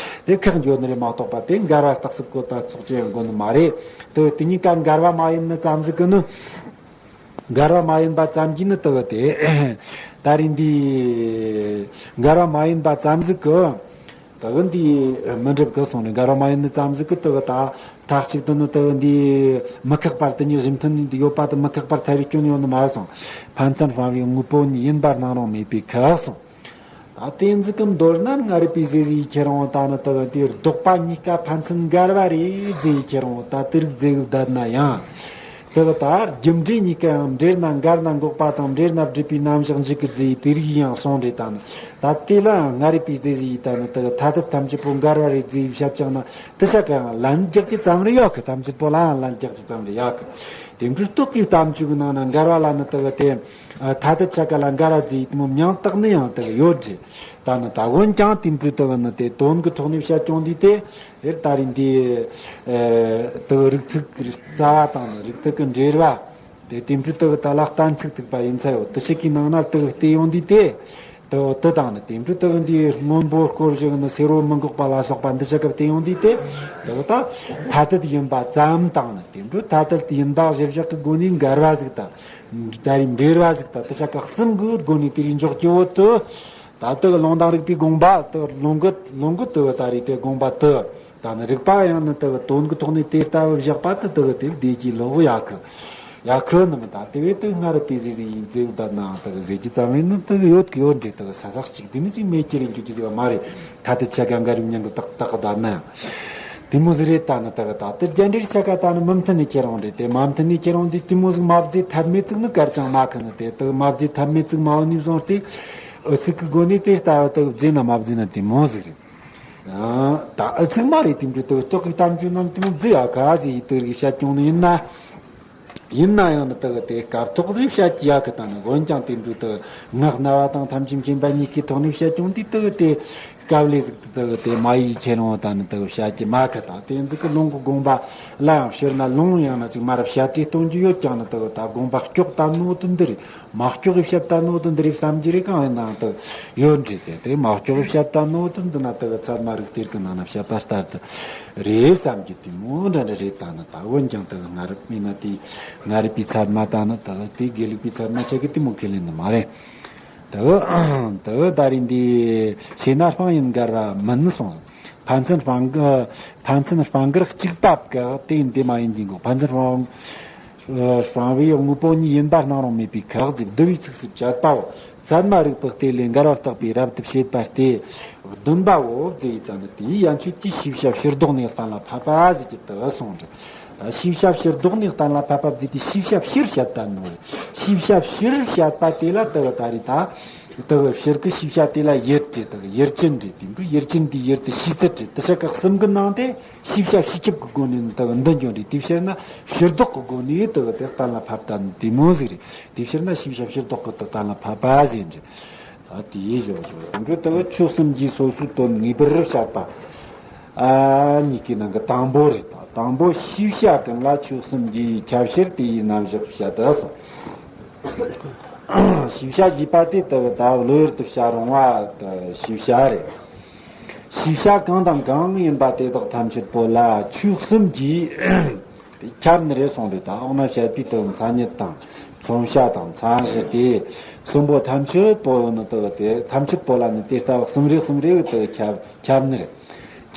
དེ་ཁག་འགྱོ་ནི་རེད་མ་གཏོགས་པ་དེ་འགལ་བ་རྟགས་གསལ་བཀོད་པ་ཙོགས་ཅི་ཡང་དགོས་ནི་མ་རེད། དེ་དེ་གཉིས་ཀ་འགལ་བ་མ་ཡིན་ནི་ཙམ་ཟིག་གི་ནི། འགལ་བ་མ་ཡིན་པ་ཙམ་གྱིས་ནི་དེ་གི་དེ། ད་རེས་འདི། འགལ་བ་མ་ཡིན་པ་ཙམ་ཟིག་གི། དེ་གི་འདི་མི་འགྲུབ་གི་གསུངས་ནས་འགལ་བ་མ་ཡིན་ནི་ཙམ་ཟིག་གི་དེ་གི་ད་མཐའ་གཅིག་ཏུ་ནི་དེ་གི་འདི་མི་ཁེགས་པར་དེ་གཉིས་གཞི་མཐུན་ཡོད་པ་དེ་མི་ཁེགས་པར་ཐལ་བའི་སྐྱོན་ཡོད་ནི་མ་གསུངས། ཕན་ཚུན་སྤང་བའི་དངོས་པོ་གཉིས་ཡིན་པར་སྣང་རུང་མེད་པའི་ཁག་གསུངས། ད་དེ་ཟིག་གི་མདོར་ན་ང་རེ་པའི་ཟེ་ཟེ་ཡི་ཁྱེར་འོང་ད་ནི་དེ་གི་འདི་ལྡོག་པ་གཉིས་ཀ་ཕན་ཚུན་འགལ་བ་རེད་ཟེ་ཡི་ཁྱེར་འོང་ད་དེ་རིགས་ཟེ་གི་བསྡད་ན་ཡང་། དེ་གི་ད་རྒྱུ་འབྲས་གཉིས་ཀ་ཡང་འབྲེལ་ན་འགལ་ན་འགོག་པ་དང་འབྲེལ་ན་སྒྲིབ་པའི་རྣམ་གཞག་འཇུག་གི་ཟེ་ཡི་དེ་རིགས་ཡང་གསུངས་རེད། ད་ནི་ད་དེ་ལའང་ང་རེ་པའི་ཟེ་ཟེ་ཡི་ད་ནི་དེ་གི་ཐ་དད་ཐམས་ཅད་པོ་འགལ་བ་རེད་ཟེ་ཡི་བཤད་ཀྱང་ན་དེ་ཆ་ག་ཡང་ལན་རྒྱག་རྒྱུ་ཙམ་རེ་ཡོད་གི། ཐམས་ཅད་པོ་ལའང་ལན་རྒྱག་རྒྱུ་ཙམ་རེ་ཡོད་གི། དེ་འདྲའི་རྟོག་གེའི་གཏམ་རྒྱུད་ཀྱི་ནང་ན་འགལ་བ་ལ་ནི་དེ་གི་དེ། ཐ་དད་ཆ་ག་ལ་འགལ་བ་ཟེ་ཡི་དེ་མོ་མྱིང་བཏགས་ནི་ཡང་དེ་གི་ཡོད་རེད། ད་ནི་ད་འོན་ཀྱང་དེ་འདྲའི་དེ་གི་ནི་དེ་དོན་གྱི་ཐོག་ནས་བཤད་ཀྱང་འདི་དེ། དེར་ད་རིང་འདི། དེ་གི་རིགས་ཐིགས་ཀྱི་རྩ་བ་དང་ནི་རིགས་ཐིགས་ཀྱི་འབྲེལ་བ། དེ་དེ་འདྲའི་དེ་གི་ད་ལ་གཏན་ཚིགས་ཐིགས་པ་ཡིན་ཚ་ཡོད་དེ་ཆ་གི་ནང་ན་དེ་གི་བལྟས་ཡོང་འདི་དེ། དེ་དེ་དང་ནི་དེ་འདྲའི་དེ་གི་འདི་སྔོན་པོ་སྐོར་བཞི་གི་ནི་སེར་བོ་མི་འགོག་པ་ལ་སོགས་པ་འདི་ཆ་གི་བལྟས་ཡོང་འདི་དེ། དེ་གི་ད་ཐ་དད་ཡིན་པ་ཙམ་དང་ནི་དེ་འདྲའི་ཐ་དད་ཡིན་པ་གཞིར་བཞག་གི་སྒོ་ནས་འགལ་བ་ཟིག་དང་། ད་རིང་འབྲེལ་བ་ཟིག་དང་དེ་ཆ་ག་གསུམ་གི་སྒོ་ནས་དེ་རིང་འཇོག་རྒྱུ་བོ་དེ། ད་དེ་གི་ལུང་དང་རིགས་པའི་དགོངས་པ་དེ་ལུང་གི་ལུང་གི་དེ་གི་ད་རིང་དེ་དགོངས་པ་དེ། ད་ནི་རིགས་པ་ཡང་ནི་དེ་གི་དོན་གི་ཐོག་ནས་དེ་ལྟ་བུ་བཞག་པ་དེ་དེ་གི་དེ་བདེ་སྐྱིད་ལོག་ཡག་གི། ཡག་གི་ནི་མི་ད་དེ་བས་དེ་སྔར་པའི་ཟེ་ཟེ་ཡིན་ཟེ་བ་ད་ན་དེ་གི་ཟེ་ཅི་ཙམ་ཡིན་ནི་དེ་གི་ཡོད་གི་ཡོད་འདྲེ་དེ་གི་ས་ས་གཅིག་དེ་ནི་ཅིག་མེད་ཀྱི་རིང་རྒྱུ་ཅི་ཟེ་བ་མ་རེད། ཐ་དད་ཆ་ག་འགའ་རིགས་མྱང་གི་ཏག་ཏག་གི་ད་ན་ཡང་། དེ་མོ་ཟིག་རེད། ད་ནི་དེ་གི་ད་དེ་རྒྱ་འབྲེལ་ཆ་ག་ད་ནི་མུ་མཐུད་ནས་ཁྱེར་འོང་རེད། དེ་མུ་མཐུད་ནས་ཁྱེར་འོང་དུས་དེ་མོ་ཟིག་མ་བཟོས་ཐབས་མེད་ཚིག་ནི་གར་ཅང་མ་ཁི་ནི་དེ་དེ་གི་མ་བཟོས་ཐབས་མེད་ཚིག་མ་འོ་ནས་བཟུང་སྟེ་ཨུ་ཚུགས་ཀྱི་སྒོ་ནས་དེ་ལྟ་བུ་དེ་གི་བཟོས་ན་མ་བཟོས་ན་དེ་མོ་ཟིག་རེད། ད་ཨུ་ཚུགས་མ་རེད། དེ་འདྲ་དེ་གི་ལྕོག་གི་གཏམ་རྒྱུད་རྣམས་དེ་མོ་བཟོས་ཡག་ག་ཟིག་ཡིན་དེ་གི་བཤད་ཀྱང་ནི་ཡིན་ན། ཡིན་ན་ཡང་ནི་དེ་གི་དེ་སྐབས་ཐོག་རེ་བཤད་ཀྱི་ཡག་གི་ད་ནི་འོན་ཀྱང་དེ་འདྲ་དེ་གི་ངག་རྣ་བ་དང་ཐམས་ཅད་མཁྱེན་པ་གཉིས་ཀའི་ཐོག་ནས་བཤད་ཀྱང་དེ་དེ་གི་དེ་སྐབས་ལས་ཟིག་དེ་དེ་གི་དེ་མ་ཡིག་ཁྱེར་འོང་ད་ནི་དེ་གི་བཤད་ཀྱི་མ་གི་ད་དེ་ཟིག་གི་ལུང་གི་དགོངས་པ་ལ་ཡང་ཕྱིར་ན་ལུང་ཡང་ན་ཅིག་མ་རབས་བཤད་དེ་སྟོན་རྒྱུ་ཡོད་ཀྱང་ནི་དེ་གི་ད་དགོངས་པ་སྐྱོག་ད་ནོ་དེ་འདི་རེད། མ་སྐྱོག་གི་བཤད་ད་ནོ་དེ་འདི་རེད་བསམ་རྒྱུ་རེད། གང་ཡིན་ནའང་དེ་ཡོད་འདྲ་དེ་དེ་མ་སྐྱོག་གི་བཤད་ད་ནོ་དེ་འདི་ན་དེ་གི་ཚད་མ་རིགས་གཏེར་གི་ནང་ན་བཤད་པ་ལྟར་དུ་རེད་བསམ་རྒྱུ་དེ་མོ་འདྲ་འདྲ་རེད། ད་ནི་ད་འོན་ཀྱང་དེ་གི་སྔ་རབས་མིན་ན་དེ་སྔ་རབས་པའི་ཚད་མ་ད་ནི་དེ་གི་དེ་དགེ་ལུགས་པའི་ཚད་མ་ཆ་གི་དེ་མོ་ཁས་ལེན་ནི་མ་རེད། དེ་གི་དེ་གི་ད་རིང་འདི་ཤེས་ན་སྤང་ཡིན་འགལ་བ་མིན་གསུངས། ཕན་ཚུན་སྤང་གི་ཕན་ཚུན་སྤང་གིར་གཅིག་པ་གི་དེ་ཡིན་དེ་མ་ཡིན་གྱི་འགོག་ཕན་ཚུན་སྤང་། སྤང་བའི་དངོས་པོ་གཉིས་ཡིན་པར་སྣང་རུང་མེད་པའི་ཁག་ཟིག་བསྡུ་བའི་ཚིགས་སུ་བཅད་པའོ། ཚད་མ་རིགས་པའི་གཏེར་ལས་འགལ་བ་བརྟག་པའི་རབ་ཏུ་བྱེད་པ་སྟེ། བདུན་པའོ་ཟེར་ཡི་ཙང་ནི་དེའི་ཡན་ཆོད་ཀྱི་ཤེས་བྱ་ཕྱིར་ལྡོག་ནས་གཏན་ལ་ཕབ་པ་ཟེར་གྱི་དེ་གསུངས་རེད། ཤེས་བྱ་ཕྱིར་ལྡོག་ནས་གཏན་ལ་ཕབ་པ་ཟེར་དེ་ཤེས་བྱ་ཕྱིར་བཤད་པ་ནོ། ཤེས་བྱ་ཕྱིར་བཤད་པ་དེ་ལ་དེ་གི་ད་རེད་ད། ད་གི་ཕྱིར་གི་ཤེས་བྱ་དེ་ལ་ཡུལ་རེད། ད་གི་ཡུལ་ཅན་རེད། དེ་འདྲ་ཡུལ་ཅན་དེའི་ཡུལ་དེ་ཤེས་ཚུལ་རེད། དེ་ཆ་ག་གསུམ་གི་ནང་དེ་ཤེས་བྱ་ཤེས་ཁྱབ་ཀྱི་སྒོ་ནས་ནི་ད་གི་འདི་འཇོག་རེད། དེ་ཕྱིར་ན་ཕྱིར་ལྡོག་གི་སྒོ་ནས་ད་གི་དེ་གཏན་ལ་ཕབ་ད་ནི་དེ་མོ་ཟིག་རེད། དེ་ཕྱིར་ན་ཤེས་བྱ་ཕྱིར་ལྡོག་གི་ད་གཏན་ལ་ཕབ་པ་ཟེར་རེད། ད་དེ་ཡིས་བཞག་བཞག་དེ་འདྲ་ད་གི་ཆོས་གསུམ་གྱི་སོ་སོའི་དོན་ངེས་པར་བཤད་པ། ཨ་གཉིས་ཀྱི་ནང་གི་དང་པོ་རེད། ད་དང་པོ་ཤེས་བྱ་ཀུན་ལ་ཆོས་གསུམ་གྱིས་ཁྱབ་ཕྱིར་དེ་ཡི་རྣམ་གཞག་བཤད་དུ་སོང་། ཤེས་བྱ་ཞེས་པ་དེ་ད་ད་བློ་ཡུལ་དུ་བྱ་རུང་བ་ད་ཤེས་བྱ་རེད། ཤེས་བྱ་གང་དང་གང་ཡིན་པ་དེ་དག་ཐམས་ཅད་པོ་ལ་ཆོས་གསུམ་གྱིས་ཁྱབ་ནི་རེད་གསུངས་རེད། ད་འོག་ན་བཤད་པའི་ད་མཚན་ཉིད་དང་མཚོན་བྱ་དང་མཚན་གཞི་དེ་གསུམ་པོ་ཐམས་ཅད་པོ་ཡོད་ནི་ད་དེ་ཐམས་ཅད་པོ་ལ་ནི་དེ་ལྟ་བུ་གསུམ་རེ་གསུམ་རེ་གི་ད་ཁྱབ་ཁྱབ་ནི་རེད།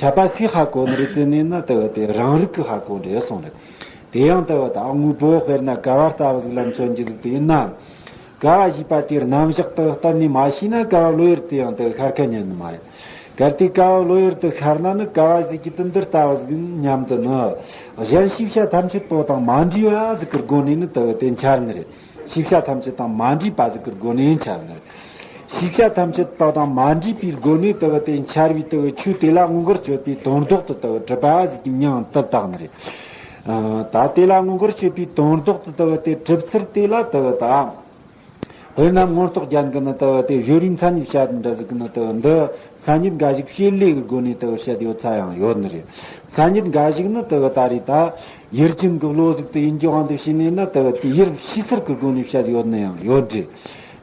ཁྱབ་པ་སུས་ཧ་གོ་ནི་རེད་ཟེར་ནས་ན་ད་དེ་རང་རིག་གིས་ཧ་གོ་ནི་རེད་གསུངས་རེད། དེ་ཡང་ད་ད་དངོས་པོ་དཔེར་ན་ཀ་བ་ལྟ་བུ་ཟིག་ལ་མཚོན་རྒྱུ་ཟིག་དེ་ཡིན་ན། ཀ་བ་ཞེས་པ་དེའི་རྣམ་གཞག་དེ་གཏན་ནས་མ་ཤེས་ན་ཀ་བ་བློ་ཡུལ་དུ་ཡང་དེ་ཤར་ཁ་ཉན་ནི་མ་རེད། གལ་ཏེ་ཀ་བ་བློ་ཡུལ་དུ་ཤར་ན་ནི་ཀ་བ་ཟིག་གི་དོན་འདི་ལྟ་བུ་ཟིག་སྙམ་དུ་ནི། གཞན་ཤེས་བྱ་ཐམས་ཅད་པོ་དང་མ་འདྲེས་པ་ཟིག་གི་སྒོ་ནས་ནི་དེ་དེ་འཆར་ནི་རེད། ཤེས་བྱ་ཐམས་ཅད་དང་མ་འདྲེས་པ་ཟིག་གི་སྒོ་ནས་འཆར་ནི་རེད། ཤེས་བྱ་ཐམས་ཅད་པོ་དང་མ་འདྲེས་པའི་སྒོ་ནས་དེ་དེ་འཆར་བའི་དེ་ཆོས་དེ་ལ་མངོན་གྱུར་སྤྱོད་པའི་དོན་ལྡོག་ཏུ་དེ་གྲུབ་པ་ཟིག་གི་མྱིང་དུ་བཏགས་ནི་རེད། ད་དེ་ལ་མངོན་གྱུར་སྤྱོད་པའི་དོན་ལྡོག་ཏུ་དེ་དེ་གྲུབ་ཚུལ་དེ་ལ་དེ་ད། དཔེར་ན་མངོན་རྟོགས་རྒྱན་གྱི་ནི་དེ་དེ་གཞོལ་བའི་མཚན་ཉིད་བཤད་འདྲ་ཟིག་གི་ནི་དེ་འདི་མཚན་ཉིད་འགའ་ཞིག་བྱེད་ལས་ཀྱི་སྒོ་ནས་དེ་བཤད་ཡོད་ཚ་ཡང་ཡོད་ནི་རེད། མཚན་ཉིད་འགའ་ཞིག་ནི་དེ་ད་རེད་ད། ཡུལ་ཅན་གྱི་བློ་ཟིག་དེ་ཡིན་གྱི་དབང་དུ་བྱས་ནས་ན་དེ་དེ་ཡུལ་ཤེས་ཚུལ་གྱི་སྒོ་ནས་བཤད་ཡོད་ནི་ཡང་ཡོད་རེད།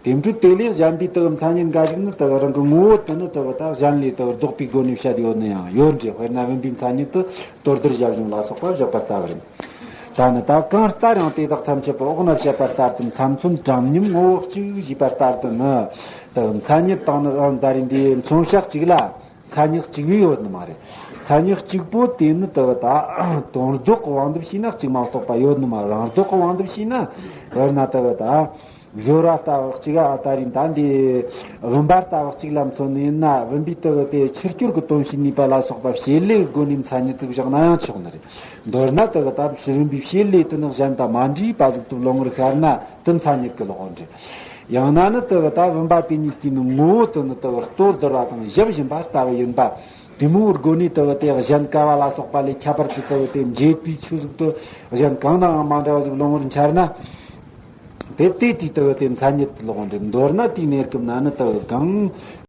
དེ་འཕྲོས་དེ་ལས་གཞན་པའི་དེ་མཚན་ཉིད་འགའ་ཞིག་ནི་དེ་རང་གི་ངོ་བོ་དེ་ནི་དེ་ད་གཞན་ལས་དེ་ལྡོག་པའི་སྒོ་ནས་བཤད་ཡོད་ནི་ཡང་ཡོད་རེད། དཔེར་ན་བུམ་པའི་མཚན་ཉིད་དུ་དོར་བསྡུར་བྱ་བཞིན་ལ་སོགས་པ་བཞག་པ་ལྟ་བུ་རེད། ད་ནི་ད་གང་ལྟར་ཡང་དེ་དག་ཐམས་ཅད་པོ་འོག་ན་བཤད་པ་ལྟར་དུ་མཚན་མཚོན་དྲང་མཉམ་ངོ་བོ་གཅིག་ཞེས་པ་ལྟར་དུ་ནི། དེ་མཚན་ཉིད་དང་ནི་ཨ་ད་རེས་འདིའི་མཚོན་བྱ་གཅིག་ལ་མཚན་ཉིད་གཅིག་པུ་ཡོད་ནི་མ་རེད། མཚན་ཉིད་གཅིག་པོ་དེ་ནི་དེ་ད་དོན་ལྡོག་གི་དབང་དུ་བྱས་ན་གཅིག་མ་གཏོགས་པ་ཡོད་ནི་མ་རེད། རང་ལྡོག་གི་དབང་དུ་བྱས་ན་དཔེར་ན་དེ་ད། སྦྱོར་བ་ལྟ་བུ་གཅིག་ཨ་ད་རིང་ད་འདི་བུམ་པ་ལྟ་བུ་གཅིག་ལ་མཚོན་ནས་ཡིན་ན་བུམ་པའི་དུ་བ་དེ་ཕྱི་སྐྱོར་གྱི་དོན་བྱེད་ནུས་པ་ལ་སོགས་པ་བྱེད་ལས་སྒོ་ནས་མཚན་ཉིད་ཅིག་བཞག་ན་ཡང་ཆོག་ནི་རེད། མདོར་ན་དུ་བ་ད་ཕྱི་བུམ་པའི་བྱེད་ལས་དེ་ནི་གཞན་དང་མ་འདྲེས་པ་ཟིག་ཏུ་བློ་ངོར་ཤར་ན་དེ་མཚན་ཉིད་ཀྱི་ལོག་འོན་རེད། ཡང་ན་ནི་དུ་བ་ད་བུམ་པ་དེ་ཉིད་ཀྱི་ནི་ངོ་བོ་དེ་ནི་དུ་བ་ལྟོ་ལྡིར་བ་དང་བཞིན་པ་ལྟ་བུ་ཡིན་པ། དེ་མོའི་སྒོ་ནས་དུ་བ་དེ་གཞན་ཀ་བ་ལ་སོགས་པ་ལས་ཁྱད་པར་དུ་དུ་བ་དེ་འབྱེད་པའི་ཆོས་ཟིག་ཏུ་གཞན་གང་དང་ཡང་མ་འདྲ་བ་ཟིག་བློ་ངོར་འཆར་ན། དེ་དེ་དུས་དུ་བ་དེ་མཚན་ཉིད་དུ་ལོག་འདྲ། མདོར་ན་དེའི་གནས་སྐབས་ན་ནི་དུ་བ་གང་